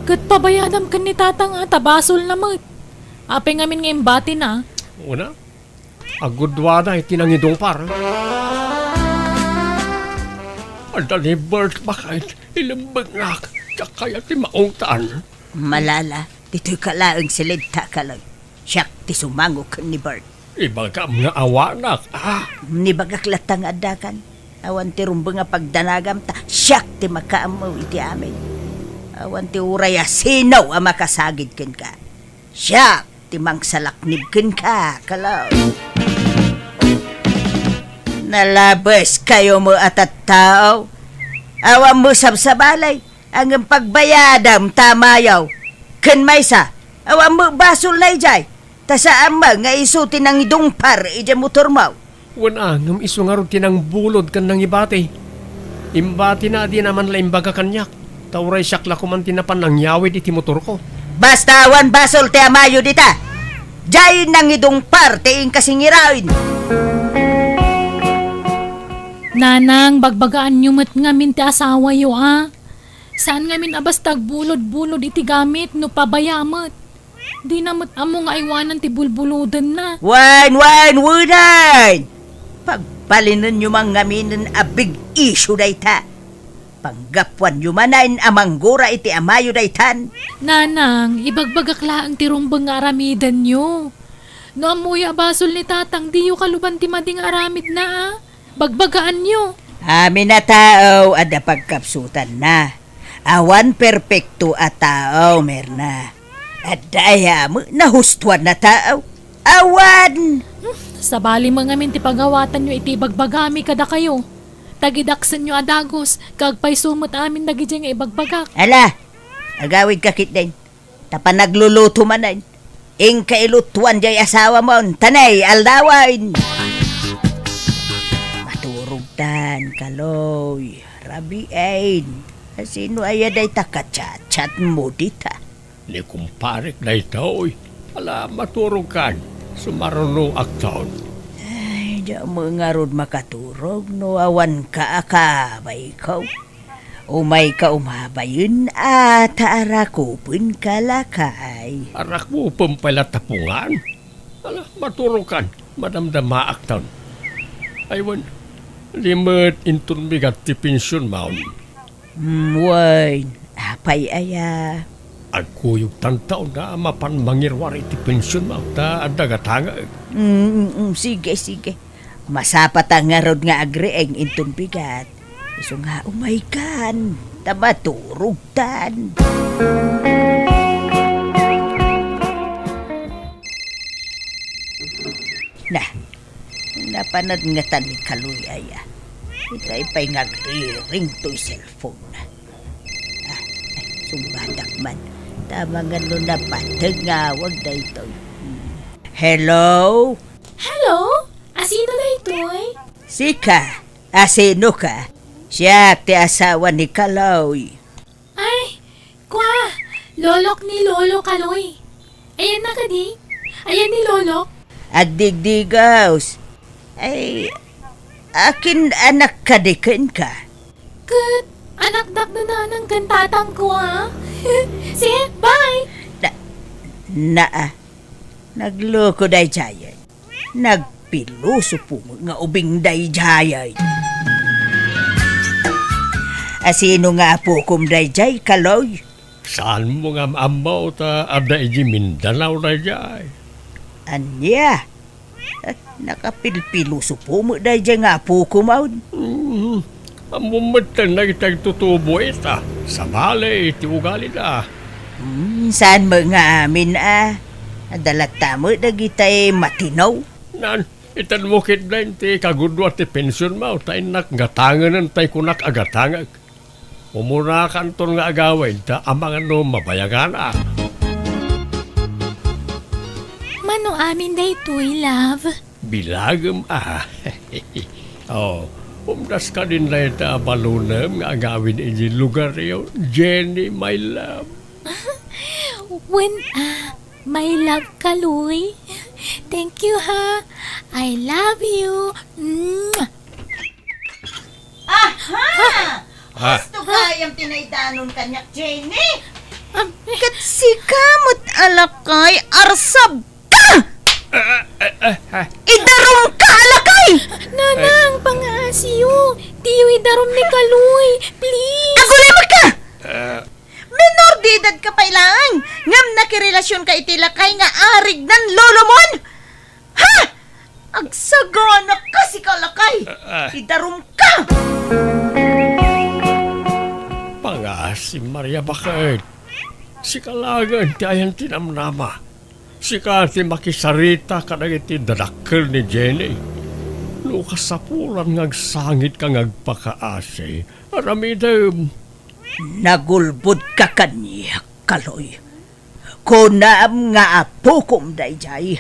Ket pabayadam ken ni Tatang a, ta basolna met. Apay ngamin nga imbatina? Una, agguduada iti nangidungpar. Adda ni Bert baket, ilembengak, diak kayat ti maungtan. Malala, ditoyka laeng siled, Tata Kaloy. Siak ti sumango ken ni Bert. Ibagam nga awanak, a? Nibagak latta nga addakan. Awan ti rumbeng a pagdanagam ta siak ti makaammo iti amin. Awan ti uray a sino a makasagid kenka. Siak ti mangsalaknib kenka, Kaloy. Nalabes kayo mo a tattao. Awan mo sabsabalay, ngem pagbayadam ta mayaw. Ken maysa, awan mo basol na idiay. Ta saan man nga isu ti nangidungpar idiay motormo. Wen a, ngem isu ngarud ti nangbulod ken nangibati. Imbatina a dina man la imbaga kaniak, ta uray siak la koman ti napan nangyawid iti motorko. Basta awan basol ti amayo dita. Diay nangidungpar ti inkasingiraen. Nanang, bagbagaanyo met ngamin ti asawayo a. Saan ngamin a basta agbulod-bulod iti gamit no pabaya met. Dina met ammo nga aywanan ti bulbulodenna. Wen, wen, wen! Pagbalinenyo man ngaminen a big issue dayta. Panggapuanyo manen a manggura iti amayo daytan. Nanang, ibagbagak laeng ti rumbeng nga aramidenyo. No ammoyo a basol ni Tatang, diyo kaluban ti madi nga aramidna a. Bagbagaanyo. Amin a tao adda pagkapsutanna. Awan perpekto a tao, Mirna. Adda aya met nahustoan a tao? Awan! Hmm, sabali met ngamin ti pagawatanyo iti ibagbagami kadakayo. Tagidaksenyo a dagus, ket agpayso met amin dagidiay nga ibagbagak. Ala, agawidka ketdin. Ta panagluluto manen, inka ilutuan diay asawamon, ta nay aldawen. Maturogtan, Kaloy, rabiin. Sino aya dayta kachatchatmo dita? Ni kumparek daytoy. Ala, maturogkan. Sumarunoakton. Ay, diak met ngarud makaturog no awanka a kabayko. Umayka umabayen a ta arakupenka, lakay. Arakupen pay la tapungan? Ala, maturogkan, madamdamaakton. Ay wen, di met inton bigat ti pensionmon. Hmm, wen, apay aya? Agkuyogtanto nga mapan mangiruar iti pensionmo, ta adda gatangek. Mm, mm, mm, sige, sige. Masapata ngarud nga agriing inton bigat. Isu nga umaykan, ta maturogtan. Na, napanad ngata ni Kaloy aya. Itay pay nga agriring toy cellphone. Ah, ay, sungbatak man. Tama nga no napateg nga awag daytoy. Hmm. Hello? Hello? Asino daytoy? Sika? Asino ka? Siak ti asawa ni Kaloy. Ay, kua, lolok ni Lolo Kaloy. Ayanna kadi? Ayan ni Lolo? Agdigdigaws. Ay, akin anak kadi kenka? Ket anakdak da nanang ken tatangko a. Sige, bye! Na, naa, nagloko daydiay. Nagpilosopo nga ubing daydiay. Asino nga apokom daydiay, Kaloy? Saanmo nga maammo ta adda idiay Mindanao daydiay? Ania? Eh, nakapilpilosopo met daydiay nga apokom, awn. Mm, ammo met ten dagiti agtutubo ita. Sabali ti ugalida. Hmm, saan met nga amin a? Adda latta met dagitay matino. Nan, itedmo ketdin ti kagudua ti pensionmo, ta innak gatangenen tay kunak a gatangek. Umunakanton nga agawid ta amangan no mabayanganak. Mano amin daytoy, love? Bilagem a. Oh, umdas kadin dayta a balonem nga agawid idiay lugaryo, Jenny, my love. Wen a, my love, Kaloy. Thank you, ha. I love you. Mwah! Aha! Ah. Husto gayam ti naidanon kaniak, Jenny. Am, ket sika met a lakay, arsab ka! Ah, ah, ah, ah. Idarum ka a lakay! Nanang, pangaasiyo. Diyo idarum ni Kaloy, please. Agulay ka! Ah. Menor de edad ka pay laeng, ngem nakirelasionka iti lakay nga arignan lolomon! Ha! Agsagana ka, sika lakay! Ah, ah. Idarum ka! Pangasim, Maria, baket. Sika laengen ti ayan ti namnama. Sika ti makisarita kadagiti dadakkel ni Jenny. No kasapulan nga agsangitka nga agpakaasi, aramidem. Nagulbodka kaniak, Kaloy. Kunam nga apokom daydiay.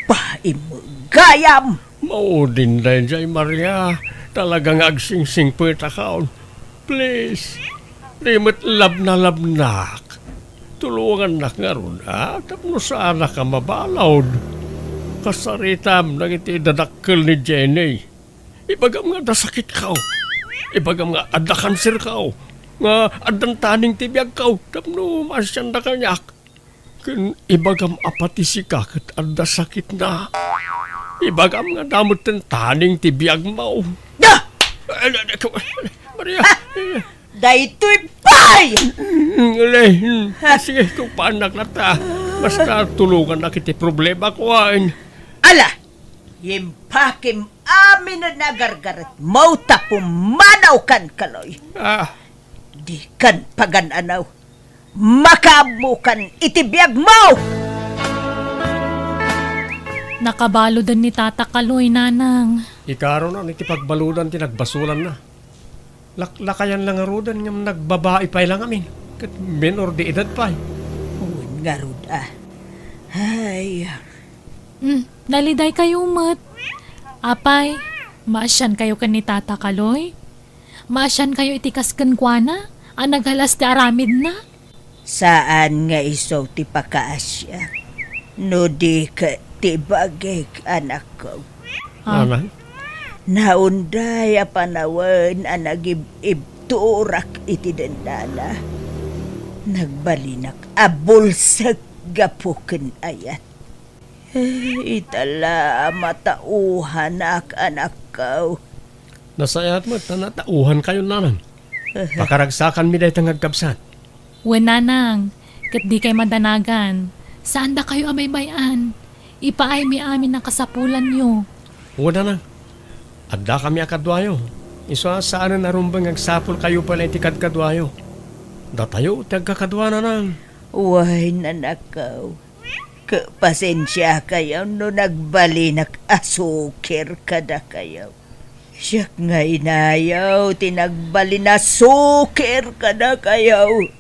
Babaim gayam! Maudin daydiay, Maria. Talaga nga agsingsingpetakon. Please, di met labnalabnak. Tulongannak ngarud, a, tapno saanak a mabalud. Kasaritam dagiti dadakkel ni Jenny. Ibagam nga adda sakitko. Ibagam nga adda kanserko. Nga addan taning ti biagko tapno maasianda kaniak. Ken ibagam a pati sika ket adda sakitna. Ibagam nga adda metten taning ti biagmo. Da! Eh, eh, eh, Maria. Ha? Eh. Daytoy pay! Mm, mm, eh, mm. Ha? Sige, kung paanak na ta. Basta tulongannak iti problemako, ah. Ala! Impakim amin a nagargaretmo ta pumanaw kan, Kaloy. Ah. Dikan pagan-anaw. Makaammokan iti biagmo! Nakabaluden ni Tata Kaloy, Nanang. Ikarunan iti pagbaludan ti nagbasolanna. Laklakayan la ngaruden ngem nagbabai pay la ngamin, ket menor de edad pay. Wen ngarud a. Ay. Hmm, nalidaykayo met. Apay, maasiankayo ken ni Tata Kaloy? Maasiankayo iti kas kenkuana a naghalas ti aramidna? Saan nga isu ti pakaasiak, no di ket ti bagik, anakko. Ah. Nanang? Naunday a panawen a nagib-ibturak iti dendana. Nagbalinak a bulsek gapu ken ayat. Ita la a matauhanak, anakko. Nasayaat met ta natauhankayon, Nanang. Pakaragsakanmi dayta nga agkabsat. Wen, Nanang, ket dikay madanagan. Saandakayo a baybay-an. Ipaaymi amin a kasapulanyo. Wen, Nanang, addakami a kaduayo. Isu a saanen a rumbeng nga agsapulkayo pay iti kadkaduayo. Datayo ti agkakadua, Nanang. Wen, anakko. Ket pasensiakayo no nagbalinak a sukir kadakayo. Siak nga inayo ti nagbalin a sukir kadakayo.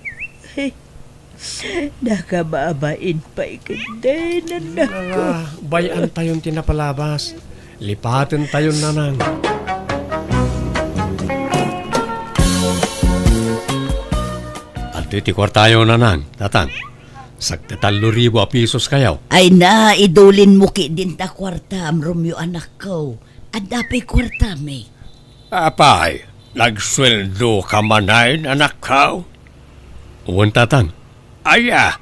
Nakababain pay ketdi, anakko. Ala, bay-antayon ti napalabas. Lipatentayon, Nanang. Adtoy ti kuartayo, Nanang, Tatang. Sagdi tallo ribu a pesos kayo. Ay na, idulinmo ketdin ta kuartam, Romeo, anakko. Adda pay kuartam, eh. Apay, nagsueldoka manen, anakko? Wen, Tatang. Aya,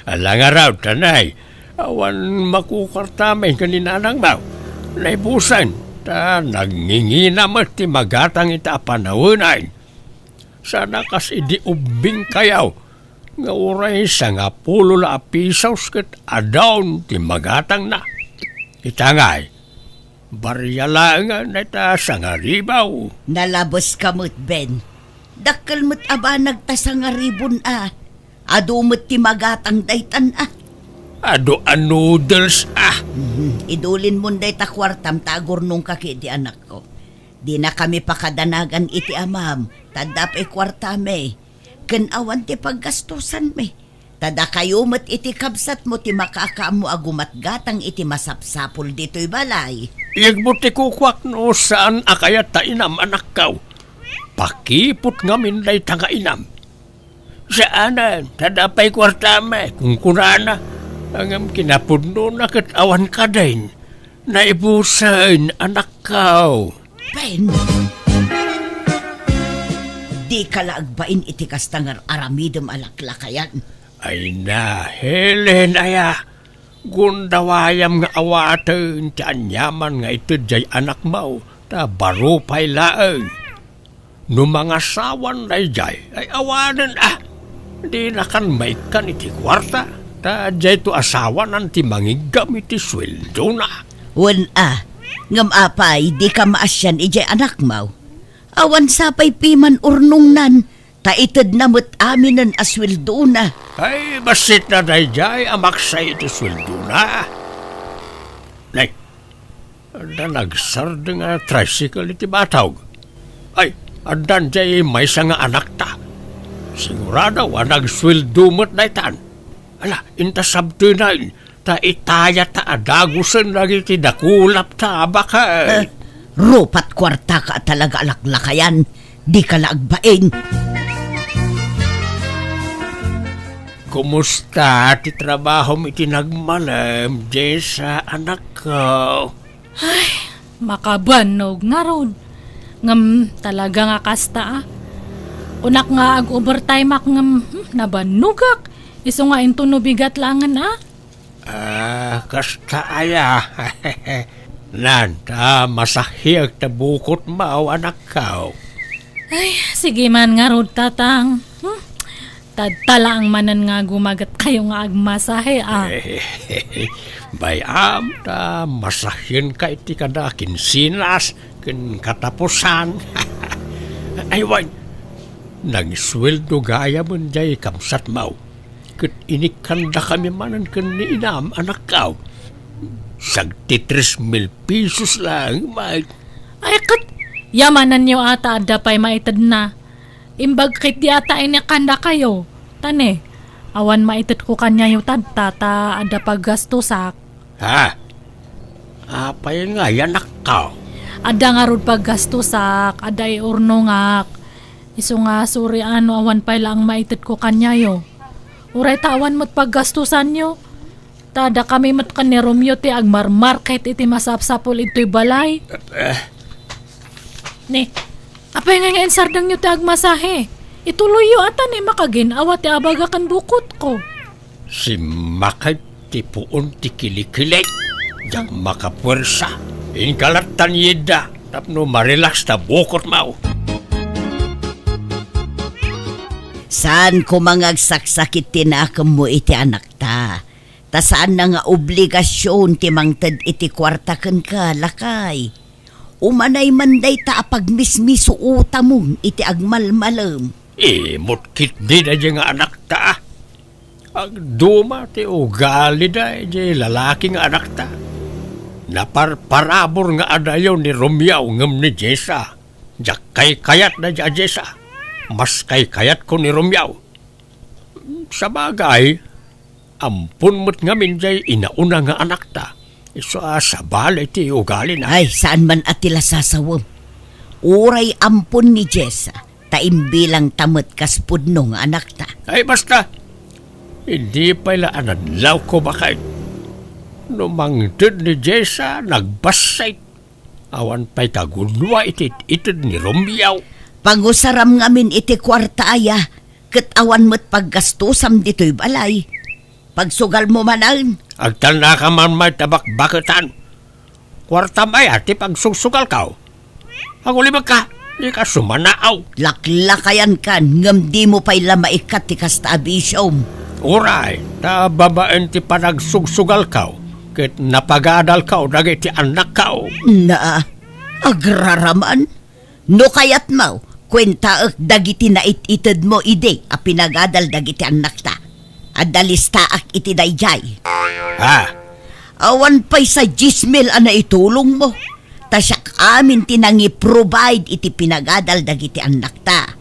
ala ngarud, tanay. Awan makukuartam ken ni nanangmo. Naibusen, ta nangingina met ti magatang ita a panawen. Sana kas idi ubbingkayo, nga uray sangapulo la a pesos ket adun ti magatangna. Ita ngay, baria laengen dayta sangaribu. Nalabeska met, Ben. Dakkel met a banag ta sangaribun a. Adu met ti magatang daytan a. Adu a noodles a. Mhm. Idulinmon dayta kuartam ta agurnongka ketdi, anakko. Dinakami pakadanagan iti amam, ta adda pay kuartami, ken awan ti paggastosanmi. Ta dakayo met iti kabsatmo ti makakaammo a gumatgatang iti masapsapul ditoy balay. Yegmo ti kukuak no saan a kayat ta inam, anakko. Pakiput ngamin dayta nga inam. Saanen, ta adda pay kuartami, kunkunana. Ngem kinapudnona ket awan kadin. Naibusen, anakko. Ben! Dika la agbain iti kasta nga ar-aramidem a laklakayan. Ay na, Helen, aya. Gundawayam nga awaten ti aniaman nga ited jay anakmo, ta baro pay laeng. No mangasawan dayjay, ay awanen a. Dinakan maikkan iti kuarta, ta jayto asawanan ti mangiggam iti sueldona. Wen a, ngem apay, dika maasian ijay anakmo? Awan sapay piman urnongnan, ta itedna met aminen a sueldona. Ay, basit na daydiay a maksay iti sueldona. Nay, adda nagsardeng a tricycle iti batog. Ay, addan diay maysa nga anakta. Sigurado a nagsueldo met daytan. Ala, inta sabtenen, ta itayata a dagusen dagiti dakulapta a baket. Eh, rupat kuartaka a talaga a laklakayan, dika la agbain. Kumusta ti trabahom iti nagmalem, Jessa, anakko? Ay, makabannog ngarud. Ngem talaga nga kasta, a. Kunak nga ag-overtime-ak ngem, hmm, nabannogak. Isu nga intono bigat laengen, a. Ah, kasta aya. Nan, ta masahiek ta bukotmo, anakko. Ay, sige man ngarud, Tatang. Hmm? Tadta laeng manen nga gumagetkayo nga agmasahe, a. Bay-am ta masahienka iti kada kinsinas ken katapusan. Ay, wen, nagsueldo gayamen diay kabsatmo. Ket inikkandakami manen ken ni inam, anakko. Sagdi tres mil pesos laeng, bay. Ay, ket yamanenyo a ta adda pay maitedna. Imbag ketdi a ta inikkandakayo. Ta ne, awan maitedko kaniayo tadta ta adda paggastosak. Ha? Apay ngay, anakko? Adda ngarud paggastosak, adda iurnongak. Isu nga suri a no awan pay laeng maitedko kaniayo. Uray ta awan met paggastosanyo. Ta dakami met ken ni Romeo ti agmarmarket iti masapsapul idtoy balay. Eh. Ni, apay ngay nga insardengyo ti agmasahe? Ituloyyo a ta ne makagin-awa ti abaga ken bukotko. Simmakay ti puon ti kilikilik. Diak makapuersa. Inka lattan yidda tapno marelax ta bukotmo. Saan koma nga agsaksakit ti nakemmo iti anakta. Ta saanna nga obligasion ti mangted iti kuarta kenka, lakay. Umanay man dayta a pagmismisuotamo iti agmalmalem. Imot ketdi daydiay nga anakta. Agduma ti ugalida idiay lalaki nga anakta. Naparparabur nga adayo ni Romeo ngem ni Jessa. Diak kaykayat daydiay a Jessa. Mas kaykayatko ni Romeo. Sabagay, ampon met ngamin diay inauna nga anakta. Isu a sabali ti ugalina. Ay, saan man a ti lasasawem. Uray ampon ni Jessa, ta imbilangta met kas pudno nga anakta. Ay, basta. Idi pay la a nadlawko, baket. No mangted ni Jessa, nagbassit. Awan pay kagudua iti it-ited ni Romeo. Pangusaram ngamin iti kuarta aya, ket awan met paggastosam ditoy balay. Pagsugalmo manen. Agtalnaka man may tabakbaketan. Kuartam aya ti pagsugsugalko? Agulibekka, dika sumanaaw. Laklakayankan, ngem dimo pay la maikkat ti kasta a bisiom. Uray, ta babaen ti panagsugsugalko, ket napagadalko dagiti annakko. Na, agraraman? No kayatmo, kuentaek dagiti nait-itedmo idi a pinagadal dagiti annakta. Adda listaak iti daydiay. Ha? Awan pay sa dies mil a naitulongmo. Ta siak amin ti nangi-provide iti pinagadal dagiti annakta.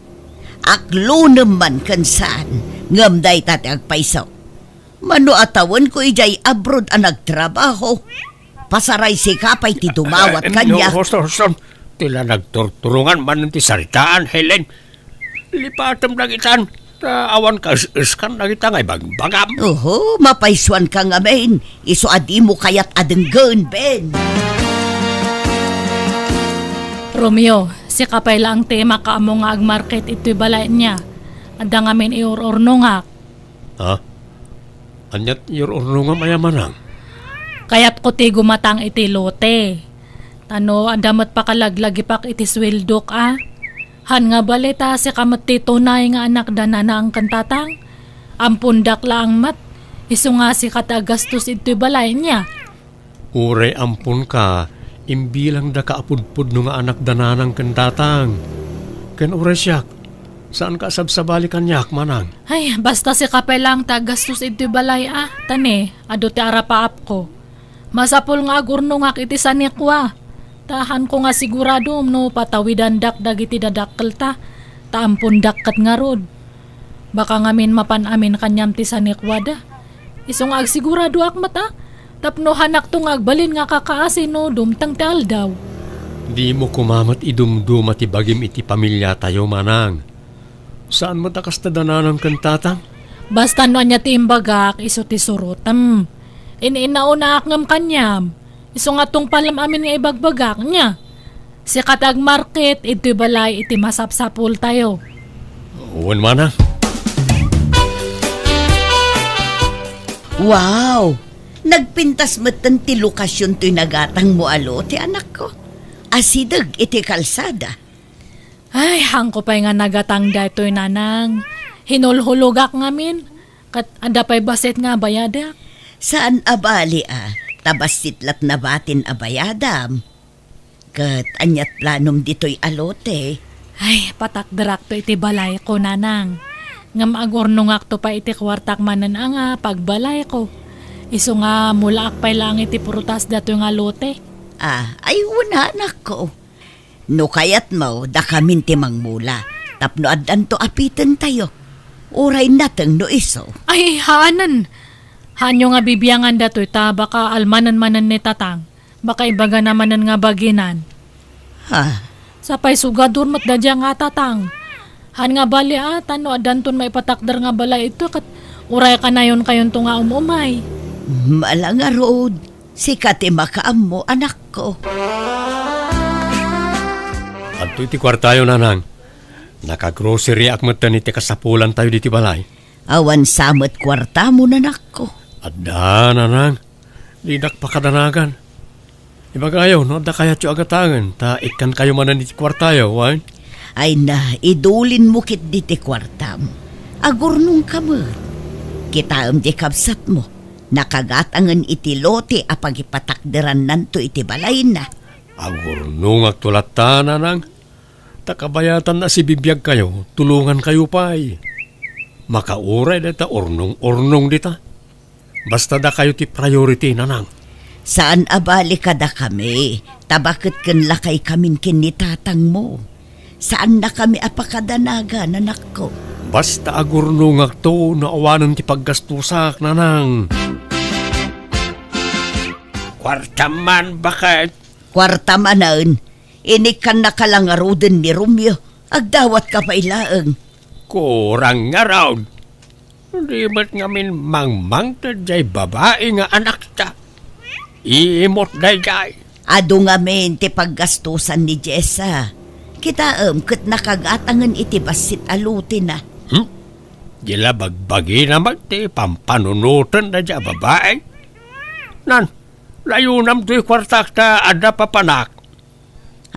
Aklonem man ken saan, ngem dayta ti agpayso. Mano a tawenko idiay abroad a nagtrabaho. Pasaray sika pay ti dumawat kaniak. No, Houston, Houston. Ti la nagturturongan manen ti saritaan, Helen. Lipatem dagitan, ta awan kaes-eskan dagita nga ibagbagam. Oho, mapaysuanka ngamin. Isu a dimo kayat a denggen, Ben. Romeo, sika pay laeng ti makaammo nga agmarket itoy balay nia. Adda ngamin iur-urnongak. Ha? Ania ti ur-urnongam aya manang? Kayatko ti gumatang iti lote. Ta no, adda met pakalaglagipak iti sueldok a. Han nga bale ta sika met ti tunay nga anak da nanang ken tatang. Ampondak laeng met. Isu nga sika ti agastos iti balay nia. Uray amponka, Imbilangdaka a pudpudno nga anakda nanang ken tatang. Ken uray siak, saanka a sabsabali kaniak, manang. Ay, basta sika pay laeng ti aggastos iti balay a, ta ne, adu ti arapaapko. Masapul nga agurnongak iti sanikua. Ta hanko nga sigurado no patawidandak dagiti dadakkelta, ta ampondak ket ngarud. Baka ngamin mapan amin kaniam ti sanikuada. Isu nga agsiguradoak met a, tapno hanakto nga agbalin nga kakaasi no dumteng ti aldaw. Dimo koma met idumduma ti bagim iti pamiliatayo, manang. Saan met a kasta da nanang ken tatang? Basta no ania ti imbagak, isu ti surotem. In-inaunaak ngem kaniam. Isu nga tungpalem amin nga ibagbagak, nia? Sika ti agmarket, idtoy balay iti masapsapultayo. Wen, manang. Wow! Nagpintas metten ti lokasion toy nagatangmo a lote, anakko. Asideg iti kalsada. Ay, hanko pay nga nagatang daytoy, nanang. Hinulhulogak ngamin. Ket adda pay bassit nga bayadak. Saan a bali a, ta bassit la't nabatin a bayadam. Ket aniat planom ditoy a lote? Ay, patakderakto iti balayko, nanang. Ngem agurnongakto pay iti kuartak manen a nga pagbalayko. Isu nga mulaak pay laeng iti prutas datoy nga lote. Ah, ay, wen, anakko. No kayatmo, dakamin ti mangmula, tapno addanto a pitentayo. Uray nateng no isu. Ay, haanen. Haanyo nga bibiangan datoy ta baka almanen manen ni tatang. Baka ibagana manen nga baginan. Ha? Sapay sugadur met daydiay nga tatang. Haan nga bali a, ta no addanton maipatakder nga balay ito, ket uray kanayon kayonto nga um-umay. Mala ngarud, sika ti makaammo, anakko. Adtoy ti kuartayo, nanang. Nakagrocery-ak metten iti kasapulantayo diti balay. Awan sa met kuartamo, anakko. Adda, nanang. Dinak pakadanagan. Ibagayo, no adda kayatyo a gatangen, ta ikkankayo manen iti kuartayo, wen? Ay na, idulinmo ketdi ti kuartam. Agurnongka met. Kitaem ti kabsatmo. Nakagatangen iti lote a pagipatakderannanto iti balayna. Agurnongakto latta, nanang. Ta kabayatanna a sibibiagkayo, tulongankayo pay. Makauray dayta urnong-urnong dita. Basta dakayo ti priority, nanang. Saan a bali kadakami, ta baket ken lakaykamin ken ni tatangmo. Saannakami a pakadanagan, anakko. Basta agurnongakto no awanen ti paggastusak, nanang. Kuartam man, baket. Kuartam manen, inikkannaka la ngaruden ni Romeo, agdawatka pay laeng. Kurang ngarud. Di met ngamin mangmangted jay babai nga anakta. Imot dayjay. Adu ngamin ti paggastusan ni Jessa. Kitaem ket nakagatangen iti bassit a lotena. Hmm? Di la bagbagina met ti pampanunoten dayjay a babai. Nan, layonam toy kuartak ta adda papanak.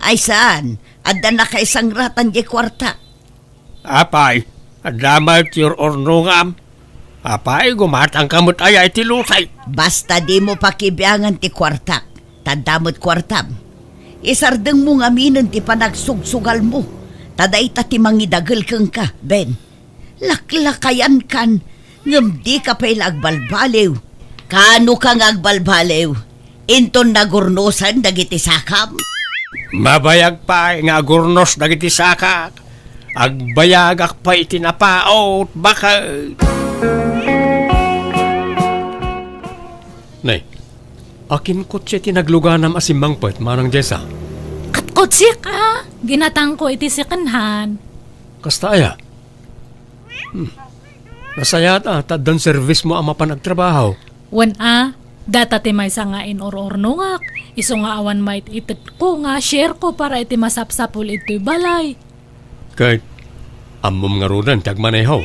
Ay saan, adda nakaisangratan jay kuartak. Apay, adda met ti ur-urnongam? Apay, gumatangka met aya iti lotay? Basta dimo pakibiangan ti kuartak, ta adda met kuartam. Isardengmo ngaminen ti panagsugsugalmo, ta dayta ti mangidagel kenka, Ben. Laklakayankan, ngem dika pay la agbalbaliw. Kanoka nga agbalbaliw? Inton nagurnosen dagiti sakam? Mabayag pay nga agurnos dagiti sakak. Agbayagak pay iti napaut, baket. Nay, akin kotse ti nagluganam a simmangpet, Manang Jessa? Ket kotsek a, ginatangko iti second hand. Kasta aya? Hmm. Nasayaat a, ta addan servismo a mapan agtrabaho. Wen a, data ti maysa nga inur-urnongak, isu nga awan maited ko nga share ko para iti masapsapul idtoy balay. Ket, ammom ngaruden ti agmaneho?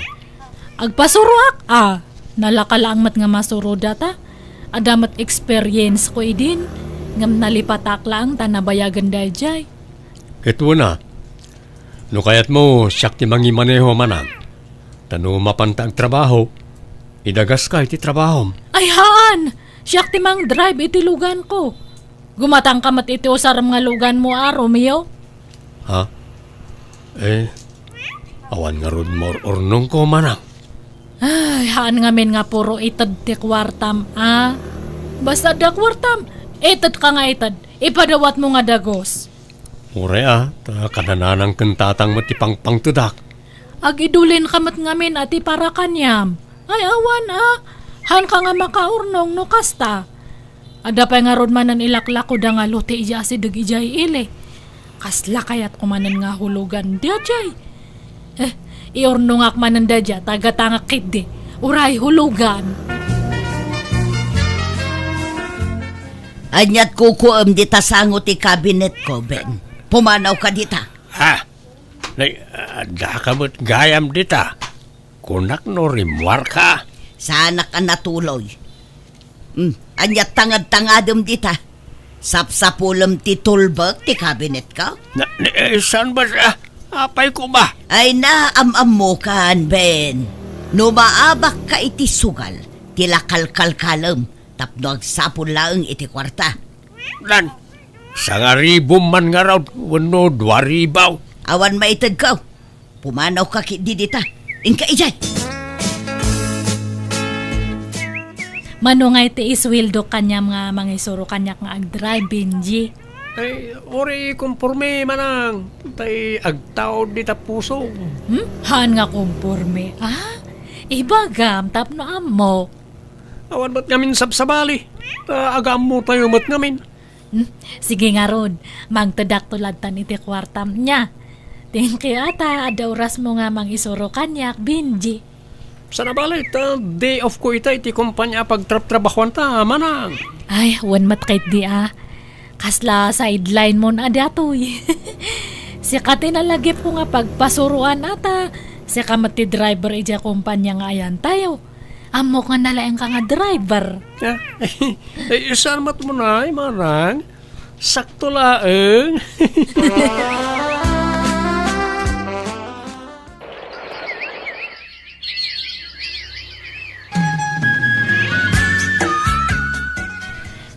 Agpasuroak a, nalaka laeng met nga masuro data. Adda met experience ko idin, ngem nalipatak laeng ta nabayagen daydiay. Ket wen a, no kayatmo, siak ti mangimaneho, manang. Ta no mapanta agtrabaho, idagaska iti trabahom. Ay haan! Siak ti mangdrive iti luganko. Gumatangka met iti usarem nga luganmo a, Romeo? Ha? Eh, awan ngarud maur-urnongko, manang. Ay, haan ngamin nga puro ited ti kuartam, a. Basta adda kuartam, itedka nga ited. Ipadawatmo nga dagus. Uray, a, ta kanananang ken tatang met ti pangpangtedak. Agidulinka met ngamin a ti para kaniam. Ay, awan, a. Haanka nga makaurnong no kasta. Adda pay ngarud manen ilaklakoda nga lote idiay asideg idiay ili. Kasla kayatko manen nga hulogan daydiay. Eh, iurnongak manen daydiay, ta gatangak ketdi. Uray, hulogan. Ania't kukuem dita sango ti kabinetko, Ben? Pumanawka dita. Ha? Nay, addaka met gayam dita. Kunak no rimmuarka. Saanak a natuloy. Hmm, ania't tangad-tangadem dita? Sapsapulem ti tulbek ti kabinetko? Na, ni, eh, saan ba siya? Apay ko ba? Ay na, am-ammokan, Ben. No maabakka iti sugal, ti lakalkalkalem, tapno agsapul laeng iti kuarta. Dan, sangaribom man ngarud, wenno duaribaw. Awan maitedko. Pumanawka ketdi dita. Inka idiay. Mano ngay ti isueldok kaniam nga mangisuro kaniak nga agdrive, Benji? Ay, uray konporme, manang. Tay agtaud dita pusok. Hmm? Haan nga konporme, a? Ibagam tapno ammok. Awan met ngamin sabsabali. Ta agaammotayo met ngamin. Hmm, sige ngarud, mangtedakto lattan iti kuartam nia. Thank you a ta adda orasmo nga mangisuro kaniak, Benji. Saan a bale, ta day off ko ita iti kompania a pagtrabtrabahuanta, manang. Ay, wen met ketdi a. Kasla sideline mon a datoy. Sika ti nalagipko nga pagpasuroan a ta sika met ti driver idiay kompania nga ayantayo. Ammok nga nalaingka nga driver. Ah, eh, salamat mo na, ay, manang. Sakto laeng.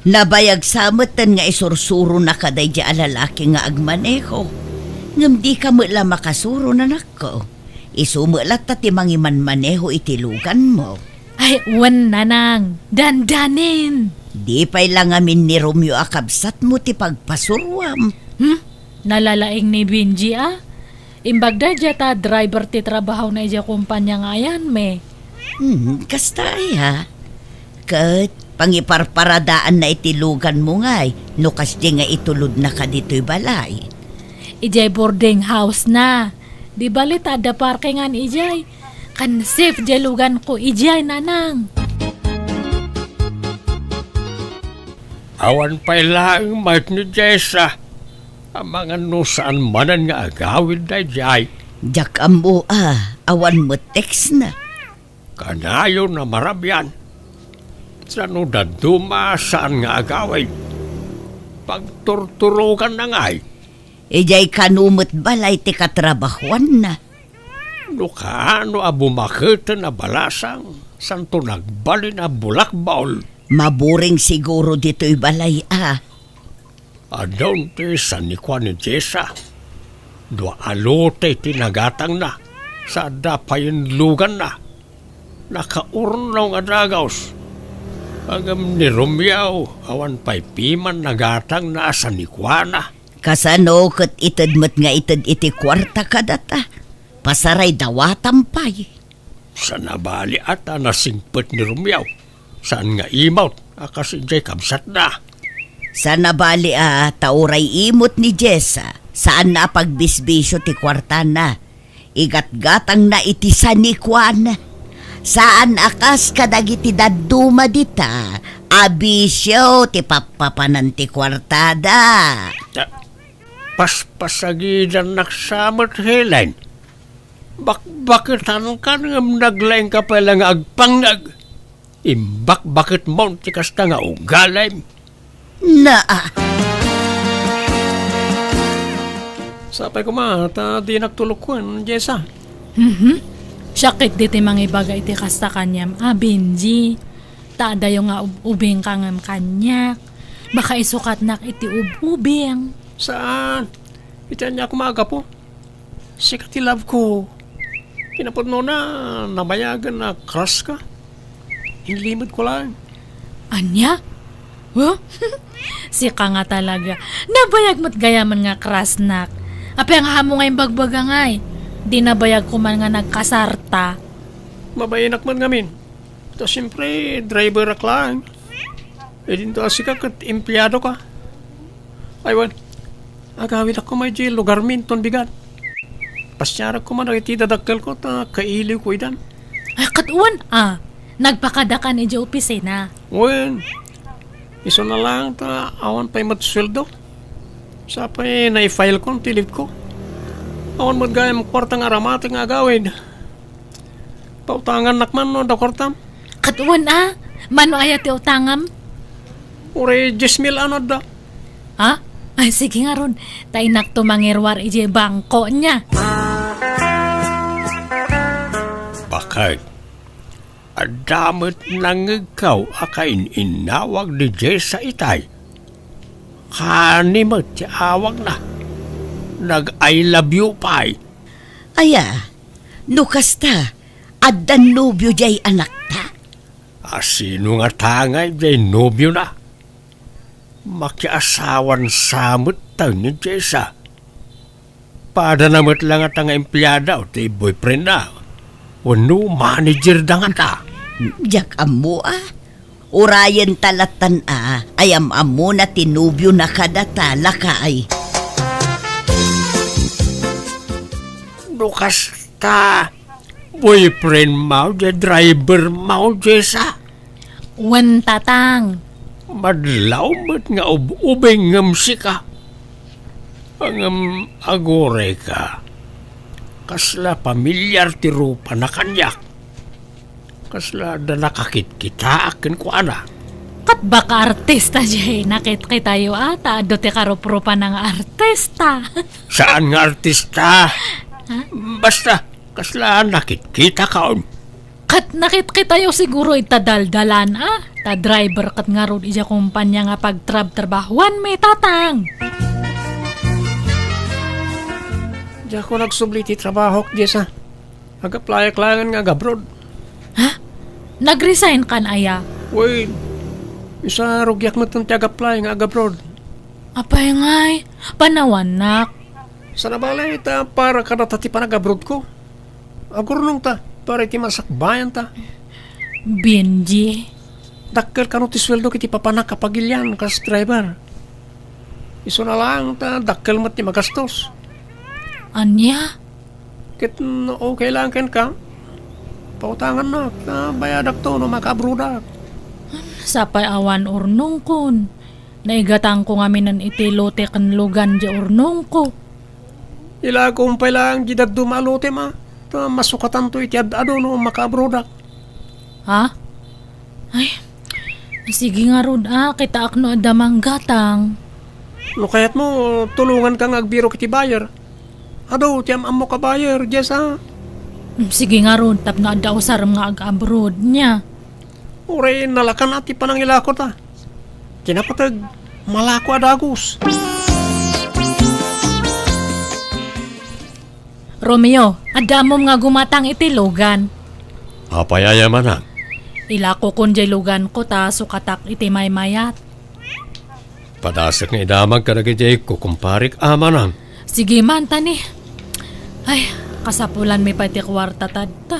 Nabayag sa metten nga isursuronaka daydi a lalaki nga agmaneho. Ngem dika met la makasuro, nanakko. Isu met latta ti mangimanmaneho iti luganmo. Ay, wen, nanang. Dandanin. Di pay la ngamin ni Romeo a kabsatmo ti pagpasuruam. Hmm? Nalalaing ni Benji, a? Imbag daydiay ta driver ti trabahona idiay kompania nga ayanmi. Hmm, kasta aya. Ket pangiparparadaanna iti luganmo ngay no kasdi nga itulodnaka ditoy balay. Idiay boarding house na. Di bali ta adda parkingan idiay. Kan safe diay luganko idiay, nanang. Awan pay laeng met ni Jessa. Amangan no saan manen nga agawid daydiay. Diak ammo a, awan met text na. Kanayon a marabian. Sano dadduma saan nga agawid? Pagturturoganna ngay. Idiay kano met balay ti katrabahuanna. No kaano a bumaketen a balasang, santo nagbalin a bulakbol. Maburing siguro ditoy balay a. Adun ti sanikua ni Jessa. Dua a lote ti nagatangna, sa adda payen luganna. Nakaurnong a dagus. Ngem ni Romeo, awan pay piman nagatangna a sanikuana. Kasano ket ited met nga ited iti kuarta kadata? Pasaray dawatam pay. Saan a bali a ta nasingpet ni Romeo. Saan nga imot a kas idiay kabsatna. Saan a bali a ta uray imot ni Jessa, saan a pagbisbisio ti kuartana. Igatgatangna iti sanikuan. Saan a kas kadagiti dadduma dita a bisio ti pappapanan ti kuartada. Ta-, paspasagidannak sa met, Helen. Bakbaketankan ngem naglaingka pay la nga agpangngeg. Imbakbaketmon ti kasta nga ugalim. Naa. Sapay koma ta dinak tulokuen, Jessa. Mhm. Siak ketdi ti mangibaga iti kasta kaniam a, Benji. Ta adayo nga ub-, ubingka ngem kaniak. Baka isukatnak iti ub-ubing. Saan? Iti ania koma a gapu? Sika ti love ko. Kinapudnona, nabayagen a crush ka. Inlimedko laeng. Ania? Huh? Sika nga talaga. Nabayag met gayamen nga crushnak. Apay nga ammo nga imbagbaga ngay? Di nabayag ko man nga nagkasarta. Mabainak met ngamin. Ta siempre, driverak laeng. Idinto a sika ket empleado ka. Ay, wen. Agawidak koma idiay lugarmi inton bigat. Pasiarak koma dagiti dadakkelko ta kailiwko idan. Ay, ket wen a, nagpakadakan idiay opisina. Wen, isuna laeng ta awan pay met sueldo. Sa pay naifilekon ti leave ko. Awan met gayam kuarta nga aramatek nga agawid. Pautangannak man no adda kuartam. Ket wen a, mano aya ti utangam? Uray dies mil ano adda. Ha? Ay, sige ngarud. Ta innakto mangiruar idiay bangko nia. Bakit? Adda met nangngegko a kain-innawag ni Jessa itay. Kani met ti awagna. Nag-I love you pay. Aya, no kasta, adda nobio diay anakta? A sino ngata ngay diay nobiona? Makiasawan sa met tayo ni Jessa. Padana met la ngata nga empleada ti boyfriendna. Wenno managerda ngata. Diak ammo a. Urayenta lattan a, ay am-ammona ti nobiona kadata, lakay. No kasta, boyfriend mo, diay driver mo, Jessa? Wen, Tatang. Madlaw met nga ub-ubing ngem sika. Ngem aguray ka. Kasla pamilyar ti rupana kaniak. Kasla adda nakakitkitaak kenkuana. Ket baka artista diay nakitkitayo a, ta adu ti karuprupana nga artista. Saan nga artista? Ha? Basta, kasla nakitkitakaon. Ket nakitkitayo siguro ita daldalan a, ta driver ket ngarud idiay kompania nga pagtrabtrabahuanmi, Tatang. Diakon agsubli ti trabahok, Jessa. Ag-applyak laengen nga ag-abroad. Ha? Nag-resign kan aya? Wen, isa rugiak metten ti ag-apply nga ag-abroad. Apay ngay, panawannak. Sana bale, ta para kadata ti panag-abroad ko. Agurnong ta, para iti masakbayan ta. Benji. Dakkel kano ti sueldo iti papanak a pagilian kas driver. Isuna laeng ta dakkel met ti magastos. Ania? Ket no okay laeng kenka, pautangannak, ta bayadakto no makaabroadak. Sapay awan urnongkon. Naigatangko ngaminen iti lote ken lugan diay urnongko. Ilakon pay laeng diay dadduma a lotem a, ta masukatanto iti ad-adu no makaabroadak. Ha? Ay, sige ngarud a, kitaak no adda manggatang. No kayatmo, tulonganka nga agbirok iti buyer. Adu ti am-ammok a buyer, Jessa. Mm, sige ngarud, tapno adda usarem nga ag-abroad nia. Uray nalakan a ti panangilakota. Kinapateg, malako a dagus. Romeo, adda ammom nga gumatang iti lugan. Apay aya, manang? Ilakokon diay luganko ta sukatak iti maymayat. Padasek nga idamag kadagiti kukumparik a, manang. Sige man, tani. Ay, kasapulanmi pay ti kuarta tadta.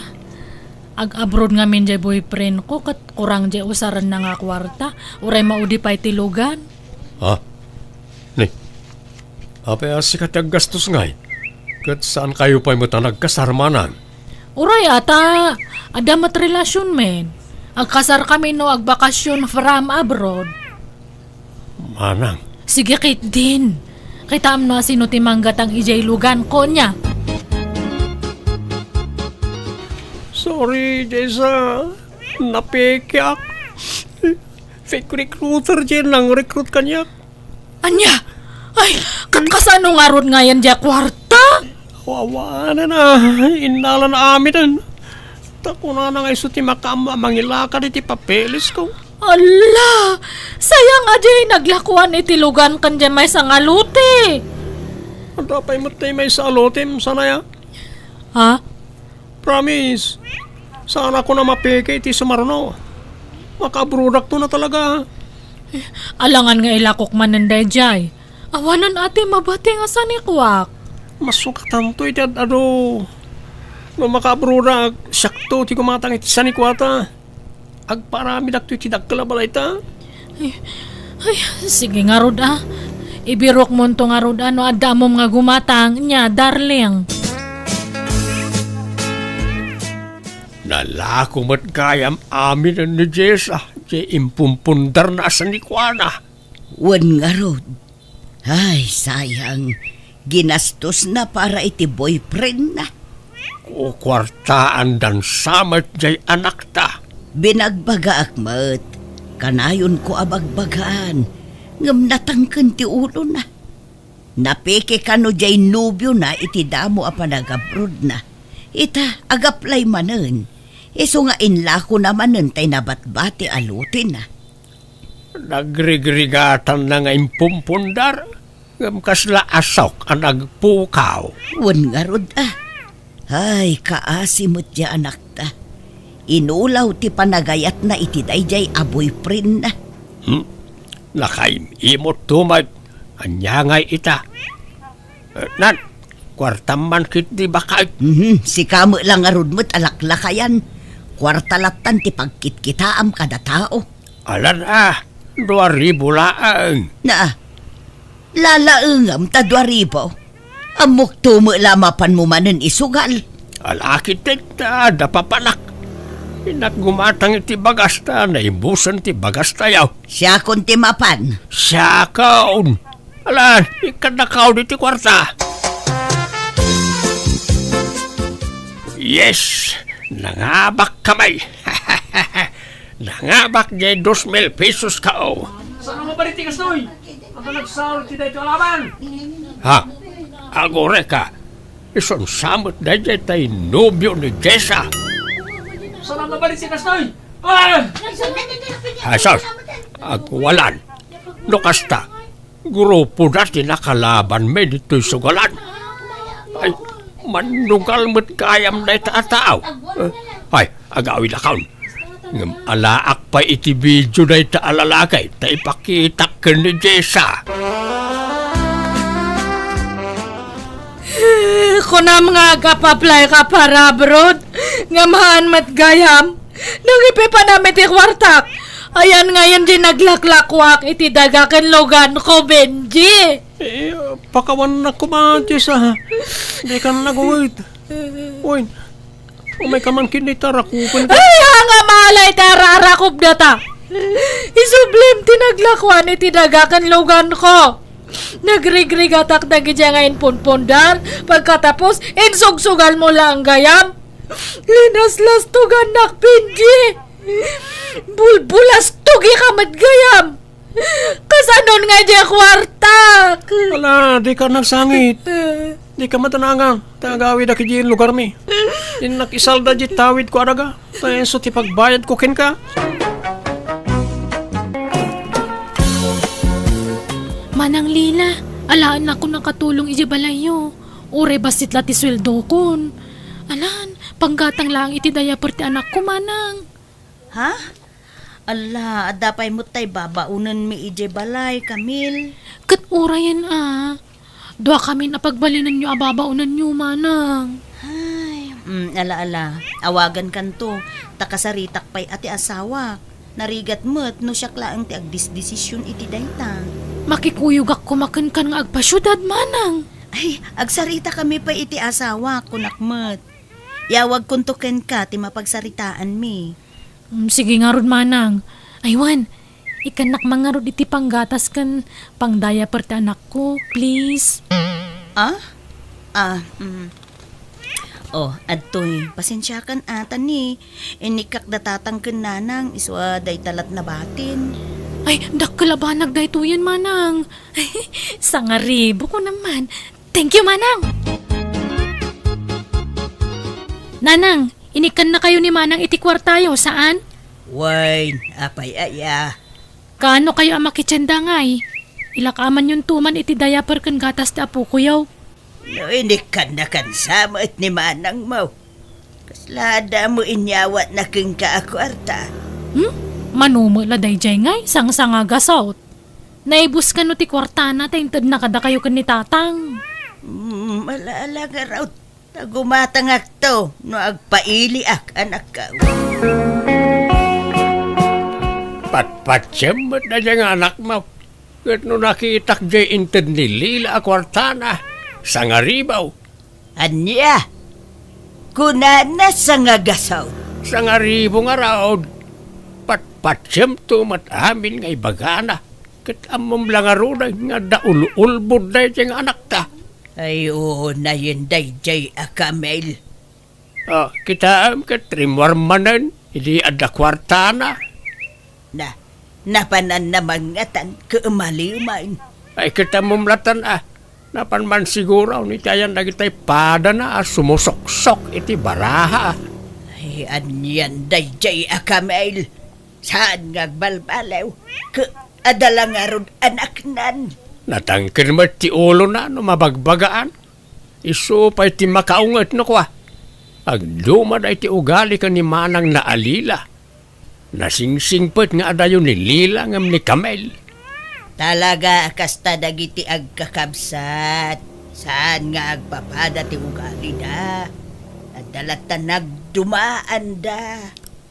Ag-abroad ngamin diay boyfriend ko, ket kurang diay usarenna nga kuarta. Uray maudi pay ti lugan. Ha? Ni, apay a sika ti aggastos ngay? Ket saan kayo pay met a nagkasar, manang? Uray a ta, adda met relasionmin. Agkasarkami no agbakasyon from abroad. Manang. Sige, ketdin. Kitaem no asino ti manggatang idiay luganko nia. Sorry, Jessa. Napekeak. Fake recruiter diay nang-recruit kaniak. Ania? Ay, ket kasano ngarud ngayen diay kuarta? Awanen a, innalan amiden. Ta kunana nga isu ti makaammo a mangilakad iti papelesko. Ala! Sayang a di naglakuan iti lugan ken diay maysa nga lote. Adda pay met tay maysa a lotem, sanaya? Ha? Promise. Saan a kuna mapeke iti sumaruno. Makaabroadakto na talaga. Alangan nga ilakok manen daydiay. Awanen a ti mabati nga sanikuak. Masukatanto iti ad-adu. No makaabroadak, siakto ti gumatang iti sanikuata. Agparamidakto iti dakkel a balayta. Ay, ay, sige ngarud a. Ibirokmonto ngarud a no adda ammom nga gumatang, nia, darling. Nalako met gayam aminen ni Jessa, diay impumpundarna a sanikuana. Wen ngarud. Ay, sayang. Ginastosna para iti boyfriendna. Kukuartaandan sa met diay anakta. Binagbagaak met, kanayonko a bagbagaan, ngem natangken ti ulona. Napeke kano diay nobiona iti damo a panagabroadna. Ita, agaplay manen. Isu nga inlakona manen tay nabatbati a lotena. Nagrigrigatanna nga impumpundar, ngem kasla asok a nagpukaw. Wen ngarud a. Ay, kaasi met diay anakta. Inulaw ti panagayatna iti daydiay a boyfriendna. Hmm? Nakaim-imotto met. Ania ngay ita? Eh, nan, kuartam man ketdi, baket. Mhm, sika met la ngarud met a laklakayan. Kuarta lattan ti pagkitkitaam kada tao. Alan a, dua ribu laeng. Na, lalaengam ta dua ribu. Ammokto met la mapanmo manen isugal. Ala ketdi ta adda papanak. Innak gumatang iti bagasta, naibusen ti bagastayo. Siakon ti mapan. Siakon. Alan, ikkannakaon iti kuarta. Yes, nangabak kami. Nangabak diay dos mil pesos kao. Saan nga mabalin ti kastoy? Adda nagsao ti daytoy a laban. Ha? Agurayka. Isun sa met daydiay tay nobio ni Jessa. Saan nga mabalin ti kastoy? Ah! Jesus! Agwalan. No kasta, grupoda ti nakalabanmi ditoy sugalan. Ay, mannugal met gayam dayta a tao. Eh, ay, agawidakon. Ngem alaak pay iti video dayta a lalaki ta ipakitak ken ni Jessa. Kunam nga agap-apply ka para abroad, ngem haan met gayam. Nangipipanam iti kuartak. Ayan ngayon di naglaklakuak iti daga ken luganko, Benji. Eh, pakawannak koma, Jessa. Dikan naguwit. Uy, umayka man ketdi ta rakupen ka. Ay, haan nga malay ta rarakop data. Isublim ti naglakuan iti daga ken luganko. Nagrigrigatak dagidiay nga impunpundar, pagkatapos, insugsugalmo laeng gayam. Linaslastogannak, Benji. Bulbulastogika met gayam. Kasanon nga diay kuartak? Ala, dika nagsangit. Dika matananga. Ta agawidak idiay lugarmi. Innak isalda diay tawidko a daga. Ta isu ti pagbayadko kenka. Manang Lila, alaennakon a katulong idiay balayyo. Uray bassit la ti sueldokon. Alan, panggatang laeng iti diaper ti anakko, Manang. Ha? Ala, adda pay met tay babaonenmi idiay balay, Camille. Ket urayen a. Duakamin a pagbalinenyo a babaonenyo, Manang. Ay, mm, ala, ala. Awagankanto, ta kasaritak pay a ti asawak. Narigat met no siak laeng ti agdesdesisyon iti dayta. Makikuyogak koma kenkan nga agpasiudad, Manang. Ay, agsaritakami pay iti asawak, kunak met. Yawagkonto kenka ti mapagsaritaanmi. Mm, sige ngarud, Manang. Ay wen, ikkannak man ngarud iti panggatas ken pangdiaper ti anakko, please. Ah? Ah, mm. Oh, adtoy, pasensiakan ata ni. Inikkak da tatang ken nanang, isu a dayta lat nabatin. Ay, dakkel a banag daytoyen, Manang. Sangaribu ko naman. Thank you, Manang! Nanang, inikkannakayo ni Manang iti kuartayo, saan? Wen, apay aya? Kaano kayo a makitienda ngay? Ilakamanyon tuman iti diaper ken gatas ti apokoyo. No inikkannakan sa met ni manangmo, kasla adda mo inyawatna kenka a kuarta? Hmm? Mano met la daydiay ngay, sangsangagasot. Naibus kano ti kuartana ta intedna kadakayo ken ni tatang. Hmm, ala-ala ngarud. Ta gumatangakto no agpailiak, anakko. Patpatiem met daydiay nga anakmo. Ket no nakitak diay inted ni Lila a kuartana, sangaribu. Ania? Kunana sangagasaw. Sangaribu ngarud. Patpatiemto met amin nga ibagana. Ket ammom la ngaruden nga adda ul-ulbod daydiay nga anakta. Ay, unayen daydiay a Camel. Ah, kitaem ket rimmuar manen idi adda kuartana. Na, napananna man ngatan ket umali man. Ay, kitaem latta, ah. Napan man siguro ni ti ayan dagitay padana a sumusuksok iti baraha. Ay, anian daydiay a Camel. Saan nga agbalbaliw? Ket adda la ngarud anaknan. Natangken met ti ulona no mabagbagaan. Isu pay ti makaunget no kua. Agduma daytoy ugali ken ni manangna a Lila. Nasingsingpet nga adayo ni Lila ngem ni Camel. Talaga a kasta dagiti agkakabsat. Saan nga agpapada ti ugalida. Adda latta nagdumaanda.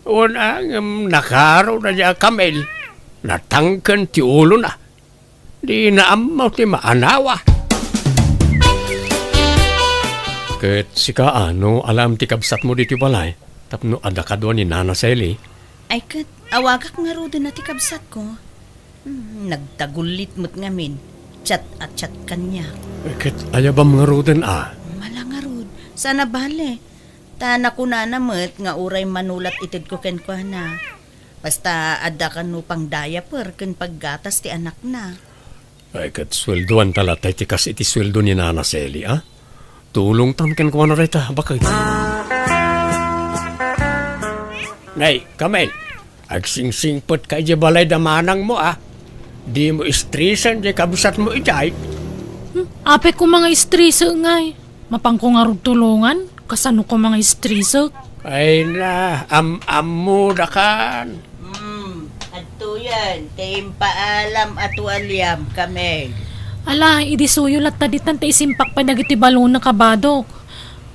Wen a, ngem nakaro daydiay a Camel. Natangken ti ulona. Dina ammo ti maanawa. Ket sika, a, no alaem ti kabsatmo ditoy balay, tapno adda kadua ni Nana Sally? Ay ket, awagak ngaruden a ti kabsatko. Hmm, nagtagullit met ngamin. Chat a chat kaniak. Ket ayabam ngaruden a? Mala ngarud. Sana bale. Ta nakunana met nga uray manulat itedko kenkuana. Basta adda kano pang diaper ken paggatas ti anakna. Ay, ket sueldoanta latta iti kas iti sueldo ni Nana Sally, a? Tulongtan kenkuana dayta, baket. Nay, Camel, agsingsingpetka idiay balay da manangmo, a? Dimo istresen diay kabsatmo idiay. Hmm, apay koma nga istresen ngay. Mapanko ngarud tulongan? Kasano koma nga istresek? Ay na, am-ammodakan. Hmm, adtoyen ti impaalam a tualiam, Camel. Ala, idi suyo latta ditan ta isimpak pay dagiti balona, kabadok.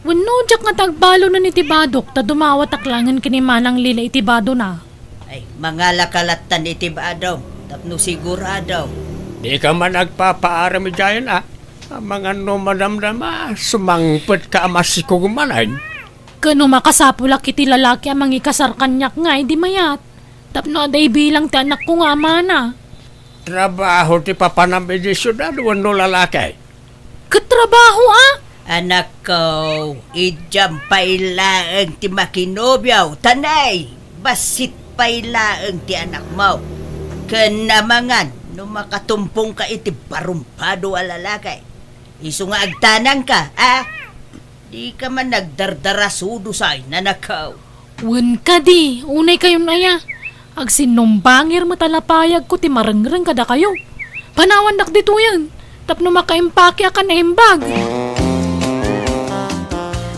Wenno, diak nga ti agbalona iti badok, ta dumawatak laengen ken ni Manang Lila iti badona. Ay, mangalaka lattan iti badom, tapno sigurado. Dika man agpapaaram idiayen, a? Amangan no madamdama, sumangpetka a masikog manen. Ken no makasapulak iti lalaki a mangikasar kaniak ngay, di mayat. Tapno adda ibilang ti anakko nga amana. Trabaho ti papanam idiay siudad wenno lalaki? Ket trabaho, a? Anakko, idiam pay laeng ti makinobio, ta nay, bassit pay laeng ti anakmo. Ken amangan no makatumpongka iti barumpado a lalaki. Isu nga agtanangka, a? Dika man nagdardarasudo say, nanakaw. Wen kadi, unay kayon aya. Agsinnumbangir met a lapayagko ti marengreng kadakayo. Panawandak ditoyen, tapno makaimpake a kan naimbag.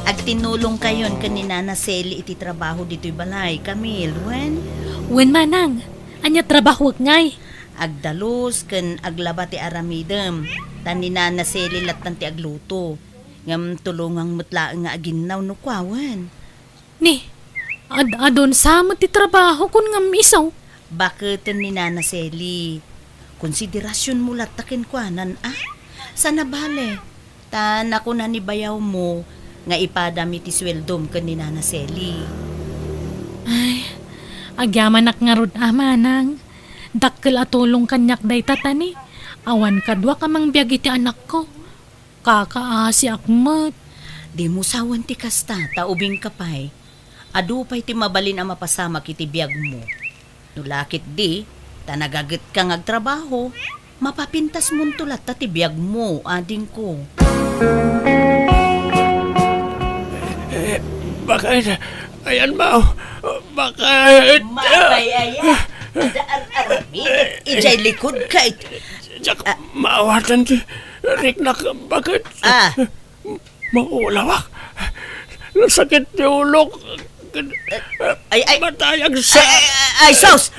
Agtinulong kayon ken ni Nana Sally iti trabaho ditoy balay, Camille, wen? Wen, manang. Ania trabahoek ngay? Agdalus ken aglaba ti aramidem, ta ni Nana Sally lattan ti agluto. Ngem tulongang met laeng nga aginnaw no kuawen. Ni, ad-adun sa met ti trabaho kun ngem isu? Baketen ni Nana Sally. Konsiderasionmo latta kenkuanan, a? Sana bale, ta nakuna ni bayawmo nga ipadam iti sueldom ken ni Nana Sally. Ay, agyamanak ngarud a, manang. Dakkel a tulong kaniak dayta, ta ni, awan kaduak a mangbiag iti anakko. Kakaasiak met. Dimo sawen ti kasta, ta ubingka pay. Adu pay ti mabalin a mapasamak iti biagmo. No la ketdi, ta nagagetka nga agtrabaho, mapapintasmonto latta ti biagmo, adingko. Eh, bakit? Ayan, Mao. Bakit? Matay aya. Ada ar-aramid. Ijay likod kay. Diak maawatan ti riknak. Bakit? Ah. Maulawak. Nasakit ti ulok. Ay, ay. Matayag sa. Ay, ay, ay, sus!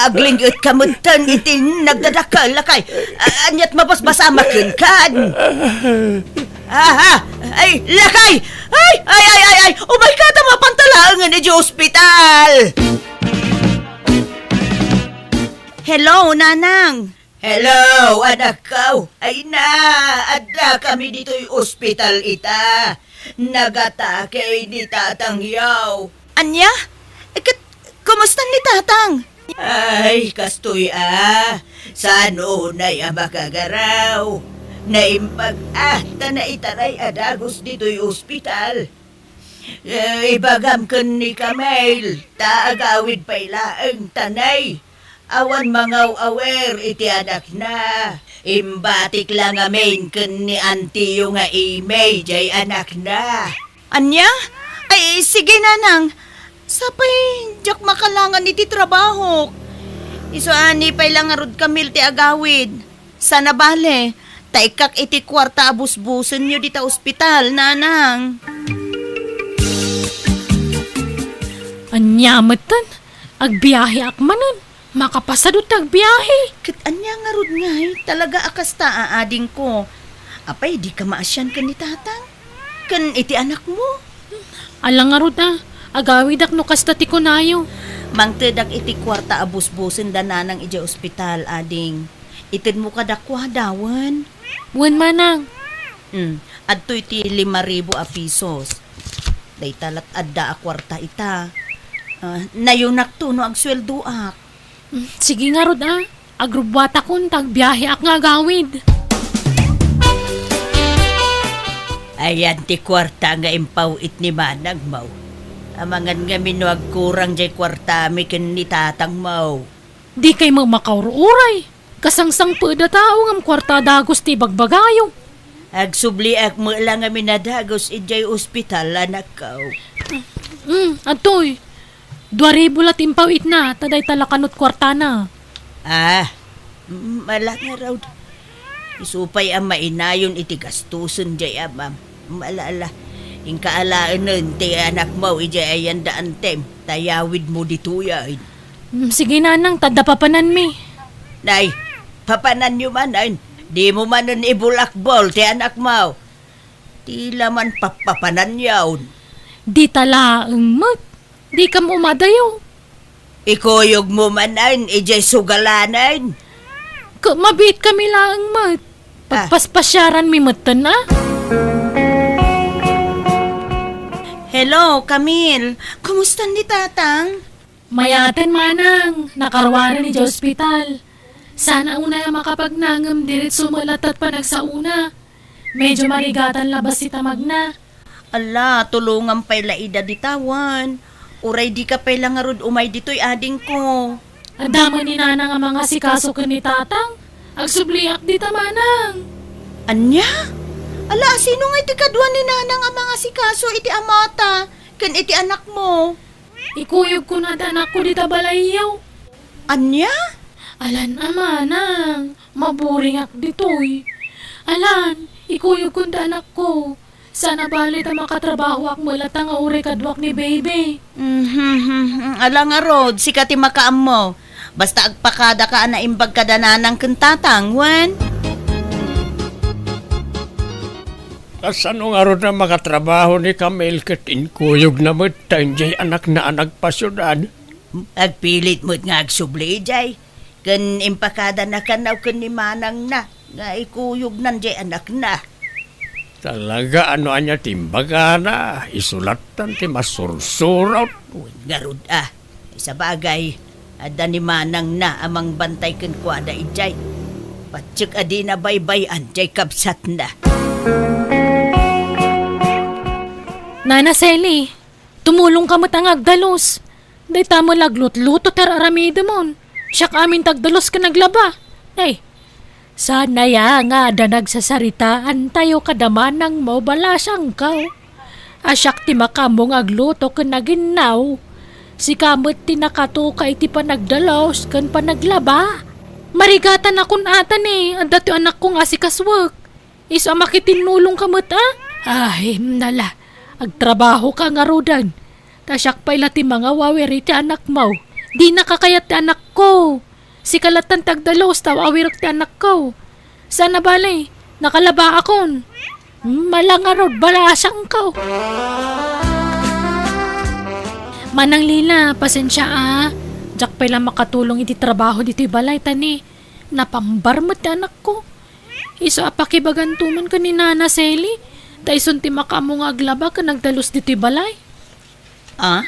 Agling-et ka metten iti nagdadakkel, lakay. A-, ania't mabasbasamaken kan? Aha! Ay, lakay! Ay, ay, ay, ay, ay! Umay ka ta mapantalaengen iti ospital! Hello, Nanang! Hello, anakko! Ay na, adda kami ditoy ospital ita. Nagatake ni tatangyo. Ania? Ket, kumusta ni tatang? Ay, kastoy a. Saan unay a makagaraw? Naimbag a, ta naitaray a dagus ditoy ospital. Eh, ibagam ken ni Camille, ta agawid pay laeng tanay. Awan mangaw-awer iti anakna. Imbatik la ngamin ken ni antiyo nga Amy jay anakna. Ania? Ay, sige, Nanang. Sapay, diak makalangan iti trabahok. Isu a ni pay la ngarud, Camille, ti agawid. Sana bale, ta ikkak iti kuarta a busbusenyo dita ospital, Nanang. Ania metten? Agbiaheak manen. Makapasado ti agbiahe. Ket ania ngarud ngay? Talaga a kasta a adingko. Apay, dika maasian ken ni tatang? Ken iti anakmo? Ala ngarud a, agawidak no kasta ti kunayo. Mangtedak iti kuarta a busbusen da nanang idiay ospital, ading. Itedmo kadakuada, wen? Wen, manang. Hmm, adtoy ti lima ribu a pisos. Dayta lat adda a kuarta ita. Ah, nayonakto no agsueldoak. Hmm, sige ngarud a. Agrubbuatakon ta agbiaheak nga agawid. Ayan ti kuarta nga impaw-it ni manangmo. Amangan ngamin no agkurang jay kuartami ken ni tatangmo. Dikay met makaur-uray. Kasangsangpet a tao ngem kuarta a dagus ti ibagbagayo. Agsubliak met la ngamin a dagus idiay ospital, anakko. Hmm, adtoy. Dua ribu la ti impaw-itna, ta dayta la kanut kuartana. Ah, mm, ala ngarud. Isu pay a mainayon iti gastusen jay amam. Ala, ala. Inka alaenen ti anakmo idiay ayan da antem, ta yawidmo ditoyen. Mm, sige, nanang, ta adda papananmi. Nay, papananyo manen. Dimo manen ibulakbol ti anakmo. Ti la man pappapananyon. Dita laeng met. Dikam umadayo. Ikuyogmo manen idiay sugalanen. Ket mabiitkami laeng met. Ah. Pagpaspasiaranmi metten a. Hello, Camille. Kumusta ni tatang? Mayaten, manang. Nakaruaren idiay ospital. Sana unay a makapagna ngem diretso met latta ti panagsaona. Medyo marigatan la bassit a magna. Ala, tulongam pay la ida dita wen. Uray dika pay la ngarud umay ditoy, adingko. Adda met ni nanang a mangasikaso ken ni tatang. Agsubliak dita, manang. Ania? Ala, sino ngay ti kadua ni nanang a mangasikaso iti amata ken iti anakmo? Ikuyogko na ti anakko dita balayyo. Ania? Alan a, manang, maburingak ditoy. Alan, ikuyogkon ti anakko. Sana bale ta makatrabahoak met latta nga uray kaduak ni baby. Mhm, ala ngarud, sika ti makaammo. Basta agpakadaka a naimbag kada nanang ken tatang, wen? Kasano ngarud a makatrabaho ni Camille ket inkuyogna met ta idiay anakna a nagpasiudad? Agpilit met nga agsubli idiay, ken impakadana kanaw ken ni manangna nga ikuyognan diay anakna. Talaga, no ania ti imbagana, isu lattan ti masursurot. Wen ngarud a, sabagay, adda ni manangna a mangbantay kenkuada idiay. Patiek a dina baybay-an diay kabsatna. Nana Sally, tumulongka met a nga agdalus. Dayta met la aglutluto ti ar-aramidemon. Siak amin ti agdalus ken aglaba. Ay, saan aya nga adda nagsasaritaantayo kada manangmo, balasangko? A siak ti makaammo nga agluto ken aginnaw. Sika met ti nakatuka iti panagdalus ken panaglaba. Marigatanakon ata ni adda ti anakko nga asikasuek. Isu a makitinnulongka met a? Ay, nala, agtrabahoka ngaruden. Ta siak pay la ti mangawawir iti anakmo. Dinaka kayat ti anakko. Sika lattan ti agdalus ta awirek ti anakko. Saan a bale, nakalabaakon. Mala ngarud, balasangko. Manang Lila, pasensia a. Diak pay la makatulong iti trabaho ditoy balay ta ni napambar met ti anakko. Isu a pakibaganto man ken ni Nana Sally, ta isun ti makaammo nga aglaba ken agdalus ditoy balay. Ah?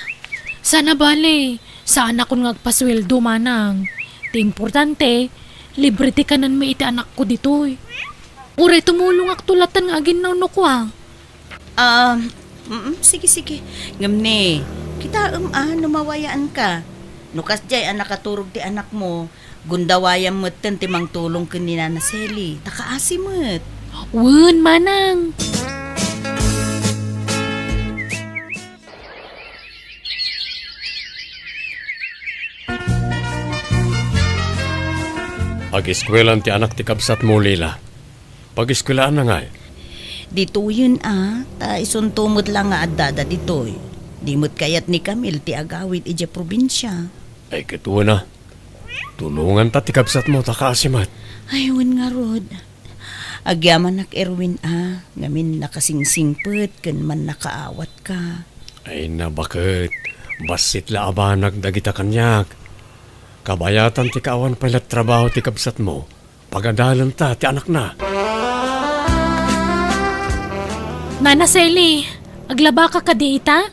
Saan a bale, saanakon nga agpasueldo, manang. Ti importante, libre ti kanenmi iti anakko ditoy. Uray tumulongakto lattan nga aginnaw no kua. Ah, mm, sige, sige. Ngem ni, kitaem a no mawayaanka. No kasdiay a nakaturog ti anakmo, gundawayam metten ti mangtulong ken ni Nana Sally. Ta kaasi met. Wen, manang. Ageskuelaan ti anak ti kabsatmo, Lila. Pageskuelaanna ngay? Ditoyen a, ta isunto met la nga addada ditoy. Di met kayat ni Camille ti agawid idiay probinsia. Ay, ket wen a. Tulonganta ti kabsatmo ta kaasi met. Ay, wen ngarud. Agyamanak, Erwin a, ngamin nakasingsingpet ken mannakaawatka. Ay, nabaket. Bassit la a banag dagita kaniak. Kabayatan ti kaawan pay la trabaho ti kabsatmo. Pagadalenta ti anakna. Nana Sally, aglabaka kadi ita?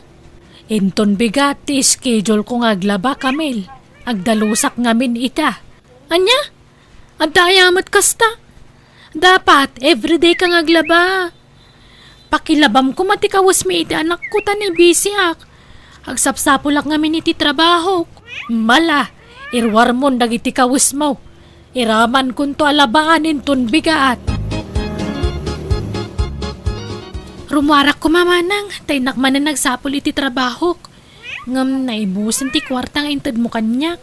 Inton bigat ti schedule ko nga aglaba, Camille. Agdalusak ngamin ita. Ania? Adda aya met kasta? Dapat, everyday ka nga aglaba. Pakilabam koma ti kawesmi iti anakko ta ni bisiak. Agsapsapulak ngamin iti trabahok. Mala, iruarmon dagiti kawesmo. Iramankonto a labaan inton bigat. Rumuarak koma manang, ta innak manen agsapul iti trabahok. Ngem naibusen ti kuarta nga intedmo kaniak.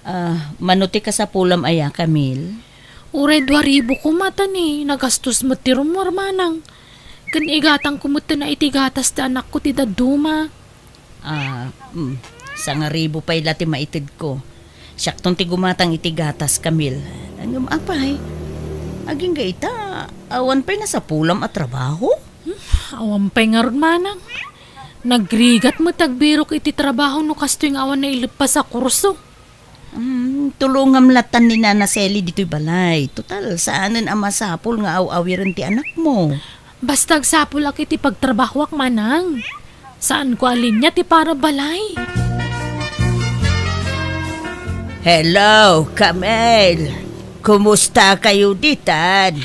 Ah, mano ti kasapulam aya, Camille? Uray dua ribu koma ta ni nagastos met ti rumuar, manang. Ken igatangko met ti gatas ti anakko ti dadduma. Ah, mm, sangaribu pay la ti maitedko. Siakton ti gumatang iti gatas, Camille. Ngem apay, agingga ita, awan pay nasapulam a trabaho? Hmm, awan pay ngarud, manang. Nagrigat met agbirok iti trabaho no kastoy nga awan naileppas a kurso. Hmm, tulongam lattan ni Nana Sally ditoy balay. Total, saanen a masapul nga aw-awiren ti anakmo. Basta agsapulak iti pagtrabahoak, manang. Saanko a linia ti para balay. Hello, Camille. Kumusta kayo ditan?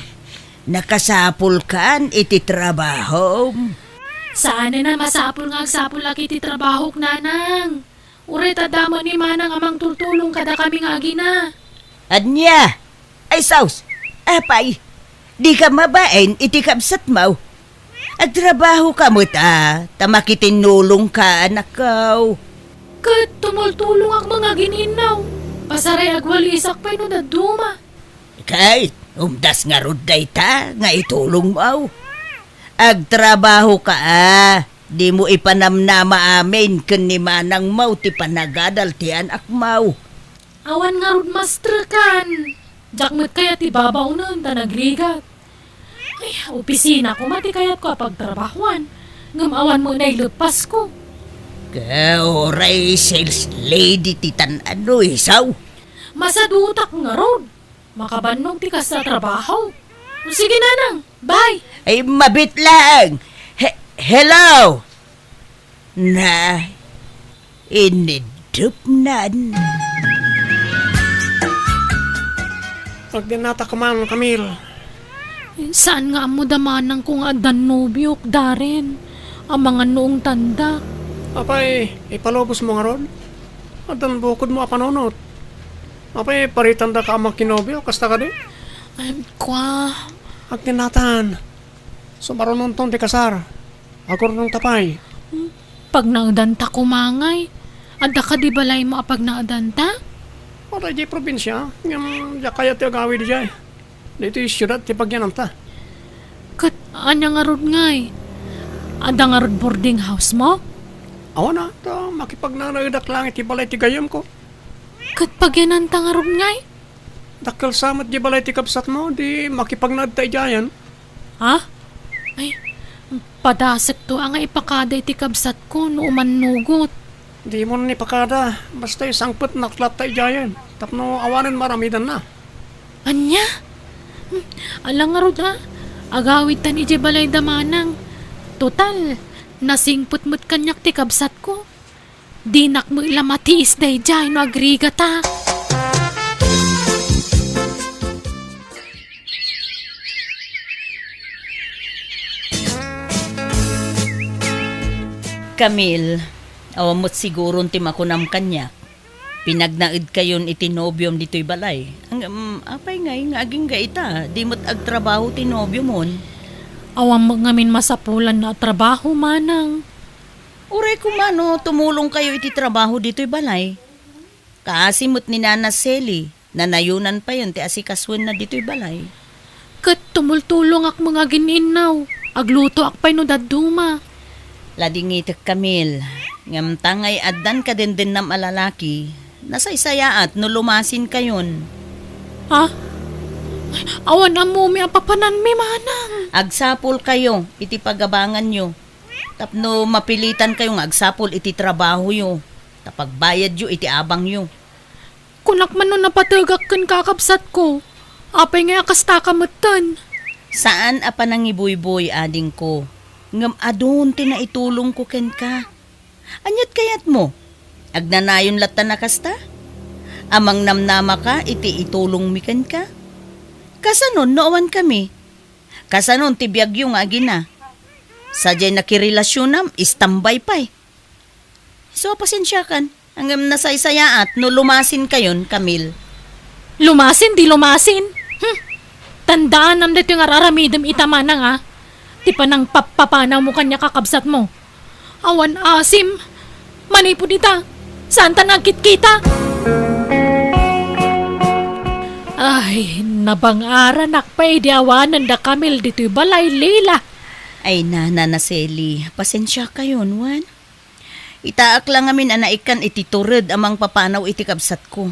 Nakasapulkan iti trabahom? Saanen a masapul nga agsapulak iti trabahok, nanang. Uray ta adda met ni manang a mangtultulong kadakami nga agina. Ania? Ay, sus! Apay, dika mabain iti kabsatmo? Agtrabahoka met a, ta makitinnulongka, anakko. Ket tumultulongak met nga agin-innaw. Pasaray agwalisak pay no dadduma. Ket, umdas ngarud dayta nga itulongmo. Agtrabahoka a, dimo ipanamnama amin ken ni manangmo ti panagadal ti anakmo. Awan ngarud, maestro, kan. Diak met kayat ti babaonen ta nagrigat. Ay, opisina koma ti kayatko a pagtrabahoan. Ngem awan met naileppasko. Ket uray sales lady ti tan-ano, isaw? Masadutak ngarud. Makabannog ti kasta a trabaho. O, sige, nanang. Bye. Ay, mabit lang. He-, hello? Na, inidupnan. Agdinata ka man, Camille. Saan nga ammo da manangko nga addan nobiok, Darren? Amangan no ungtandak. Apay, ipalubos mo ngarud? Addan bukodmo a panunot. Apay, paritanda ka a makinobio, kasta kadi? Ay, kwa. Agtinatan. Sumarunonton ti kasar. Agurnong ta pay. Hmm, pagnaedanta koma ngay. Adda kadi balaymo a pagnaedanta? Adda idiay probinsia, ngem diak kayat ti agawid idiay. Ditoy siudad ti pagyananta. Ket ania ngarud ngay? Adda ngarud boarding housemo? Awan a, ta makipagnaedak laeng iti balay ti gayyemko. Ket pagyananta ngarud ngay? Dakkel sa met di balay ti kabsatmo, di makipagnaedta idiayen. Ha? Ay, padasekto a nga ipakada iti kabsatko no umannugot. Dimon ipakada, basta isangpetnak latta idiayen, tapno awanen maaramidanna. Ania? Hmm, ala ngarud a, agawidtan idiay balayda manang. Total, nasingpet met kaniak ti kabsatko. Dinak met la matiis daydiay no agrigata. Camille, awan met siguron ti makunam kaniak. Pinagnaedkayon iti nobiom ditoy balay. Ngem, apay ngay nga agingga ita, di met agtrabaho ti nobiomon? Awan met ngamin masapulanna a trabaho, manang. Uray koma no tumulongkayo iti trabaho ditoy balay. Kaasi met ni Nana Sally, nanayonan payen ti asikasuenna ditoy balay. Ket tumultulongak met nga agin-innaw, aglutoak pay no dadduma. Ladingitek, Camille, ngem ta ngay addan kadendennam a lalaki, nasaysayaat no lumasinkayon. Ha? Awan ammomi a papananmi, manang. Agsapulkayo iti pagabanganyo. Tapno mapilitankayo nga agsapul iti trabahoyo, ta pagbayadyo iti abangyo. Kunak man no napategak ken kakabsatko, apay nga kasta ka metten? Saan a panangibuyboy, adingko, ngem adun ti naitulongko kenka. Aniat kayatmo? Agnanayon latta a kasta? A mangnamnamaka iti itulongmi kenka? Kasanon no awan kami? Kasanon ti biagyo nga agina? Sadiay nakirelasionam, istambay pay. So, pasensiakan. Ngem nasaysayaat no lumasinkayon, Camille. Lumasin, di lumasin. Hmm. Tandaanam daytoy nga ar-aramidem ita manang a. Ti panangpappapanawmo kaniak a kabsatmo. Awan asim. Manipud ita, saanta nga agkitkita. Ay, nabang-aranak pay idi awanen da Camille ditoy balay, Lila. Ay, Nana Sally, pasensiakayon, wen? Itaak la ngamin a naikkan iti tured a mangpapanaw iti kabsatko.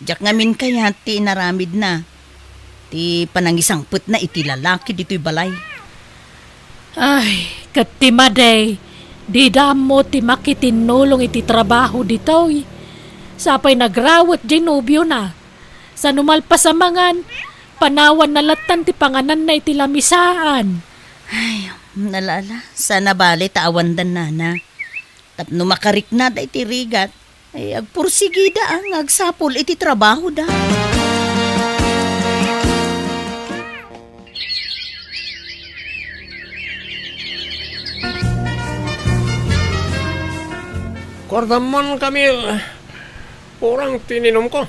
Diak ngamin kayat ti inaramidna, ti panangisangpetna iti lalaki ditoy balay. Ay, ket ti madi, dida ammo ti makitinnulong iti trabaho ditoy. Sapay nagrawet diay nobiona. Sano malpas a mangan, panawanna lattan ti pangananna iti lamisaan. Ay, ala, ala, saan a bale ta awandan, Nana. Tapno makariknada iti rigat, ay agpursigida a nga agsapul iti trabahoda. Kuartam man, Camille. Kurang ti ininumko.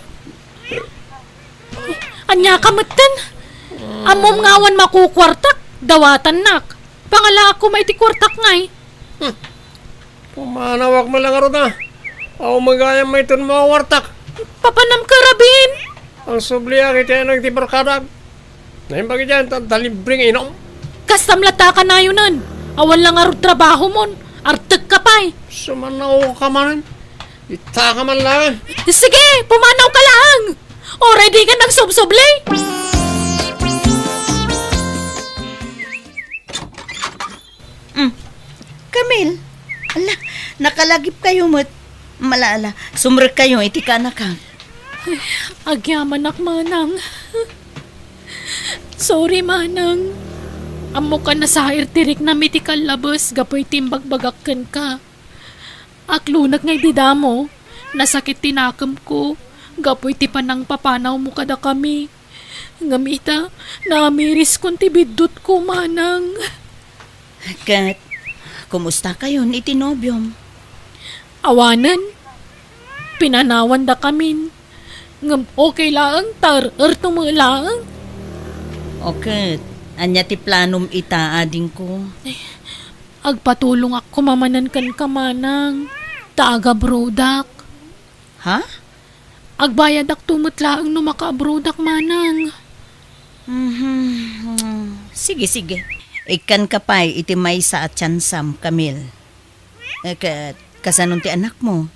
Ania ka metten? Ammom nga awan makukuartak, dawatannak. Pangalaak koma iti kuartak ngay. Hmm. Pumanawak met la ngarud a. Aw, magayam mayton makukuartak. Papanam ka, Rabin? Ang subliak iti anag ti barkadak. Naimbag idiay, ta, ta libre nga inom. Kastam latta a kanayonen. Awan la ngarud trabahomon. Artek ka pay. Sumanaw ka manen. Ita ka man laeng. Sige, pumanaw ka laeng. Oray di ka nagsubsubli. Mm. Camille, ala, nakalagipkayo met. Ala, ala, sumrekkayo iti kaanakak. Agyamanak, manang. Sorry, manang. Ammok a nasair ti riknam iti kallabes gapu iti imbagbagak kenka. Aklonek nga idi damo, nasakit ti nakemko gapu iti panangpapanawmo kadakami. Ngem ita, naamiriskon ti biddutko, manang. Ket, kumustakayon iti nobiom? Awanen, pinanawandakamin. Ngem okay laeng ta er-erto met laeng. O ket, ania ti planom ita, adingko? Agpatulongak koma manen kenka, manang. Ta agabrodak. Ha? Agbayadakto met laeng no makaabrodak, manang. Mhm. Sige, sige. Ikkanka pay iti maysa a tiansam, Camille. Eh, ket, kasanon ti anakmo?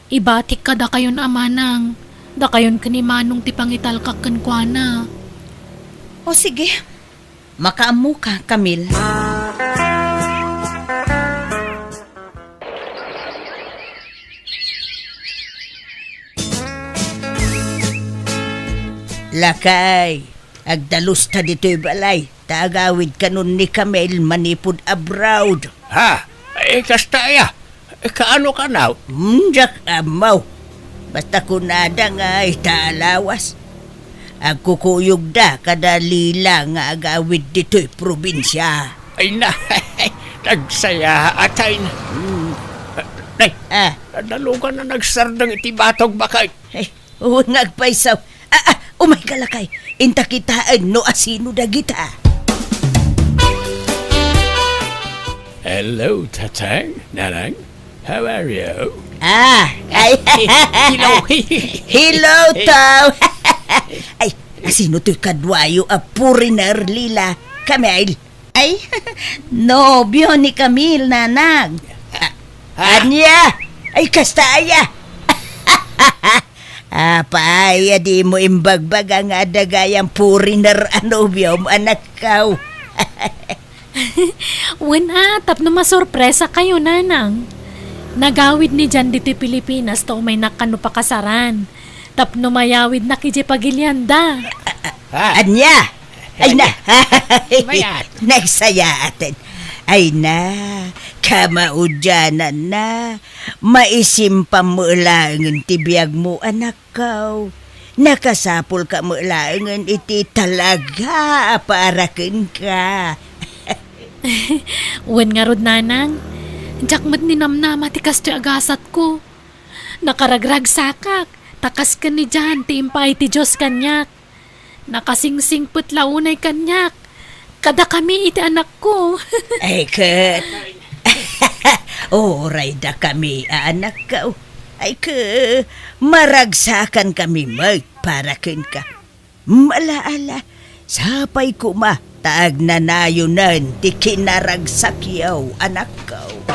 Ibatik kadakayon a manang. Dakayon ken ni Manong ti pangitalkak kenkuana. O sige. Makaammoka, Camille. Lakay, agdalusta ditoy balay, ta agawid kanon ni Camille manipud abroad. Ha? Eh, kasta aya? Eh, kaano kano? Hmm, diak ammo. Basta kunada nga ita a lawas. Agkukuyogda kada Lila nga agawid ditoy probinsia. Ay na, nagsayaat ay na. Hmm. Ay, Ah. nadalugan na nagsardeng iti batog bakay. Ay, wen nga agpayso. Ah, ah, umayka lakay. Inta kitaen no asino dagita. Hello, Tatang, Nanang. How are you? Ah, ay. Hello. Hello, Tom. Ay, asino toy kaduayo a foreigner, Lila? Camille. Ay, nobio ni Camille, Nanang. Ah, Ha? Ania? Ay, kasta aya. Apay a dimo imbagbaga nga adda gayam foreigner a nobiom, anakko? Wen a, tapno masorpresakayo, Nanang. Nagawid ni Jan ditoy Pilipinas ta umaynak kano pakasaran. Tapno mayawidnak idiay pagilianda. Ha? Ania? Ay na. Mayat. Nagsayaaten. Ay na. Kamaudiananna. Maisimpam met laengen ti biagmo, anakko. Nakasapulka met laengen iti talaga a para kenka. Wen ngarud, Nanang, diak met ninamnama ti kastoy a gasatko. Nakaragragsakak, ta kas ken ni Jan ti impaay ti Dios kaniak. Nakasingsingpet la unay kaniak. Kadakami iti anakko. Ay ket, uray dakami a anakko. Ay ket, maragsakankami met para kenka. Ala, ala, sapay koma ta agnanayonen ti kinaragsakyo, anakko.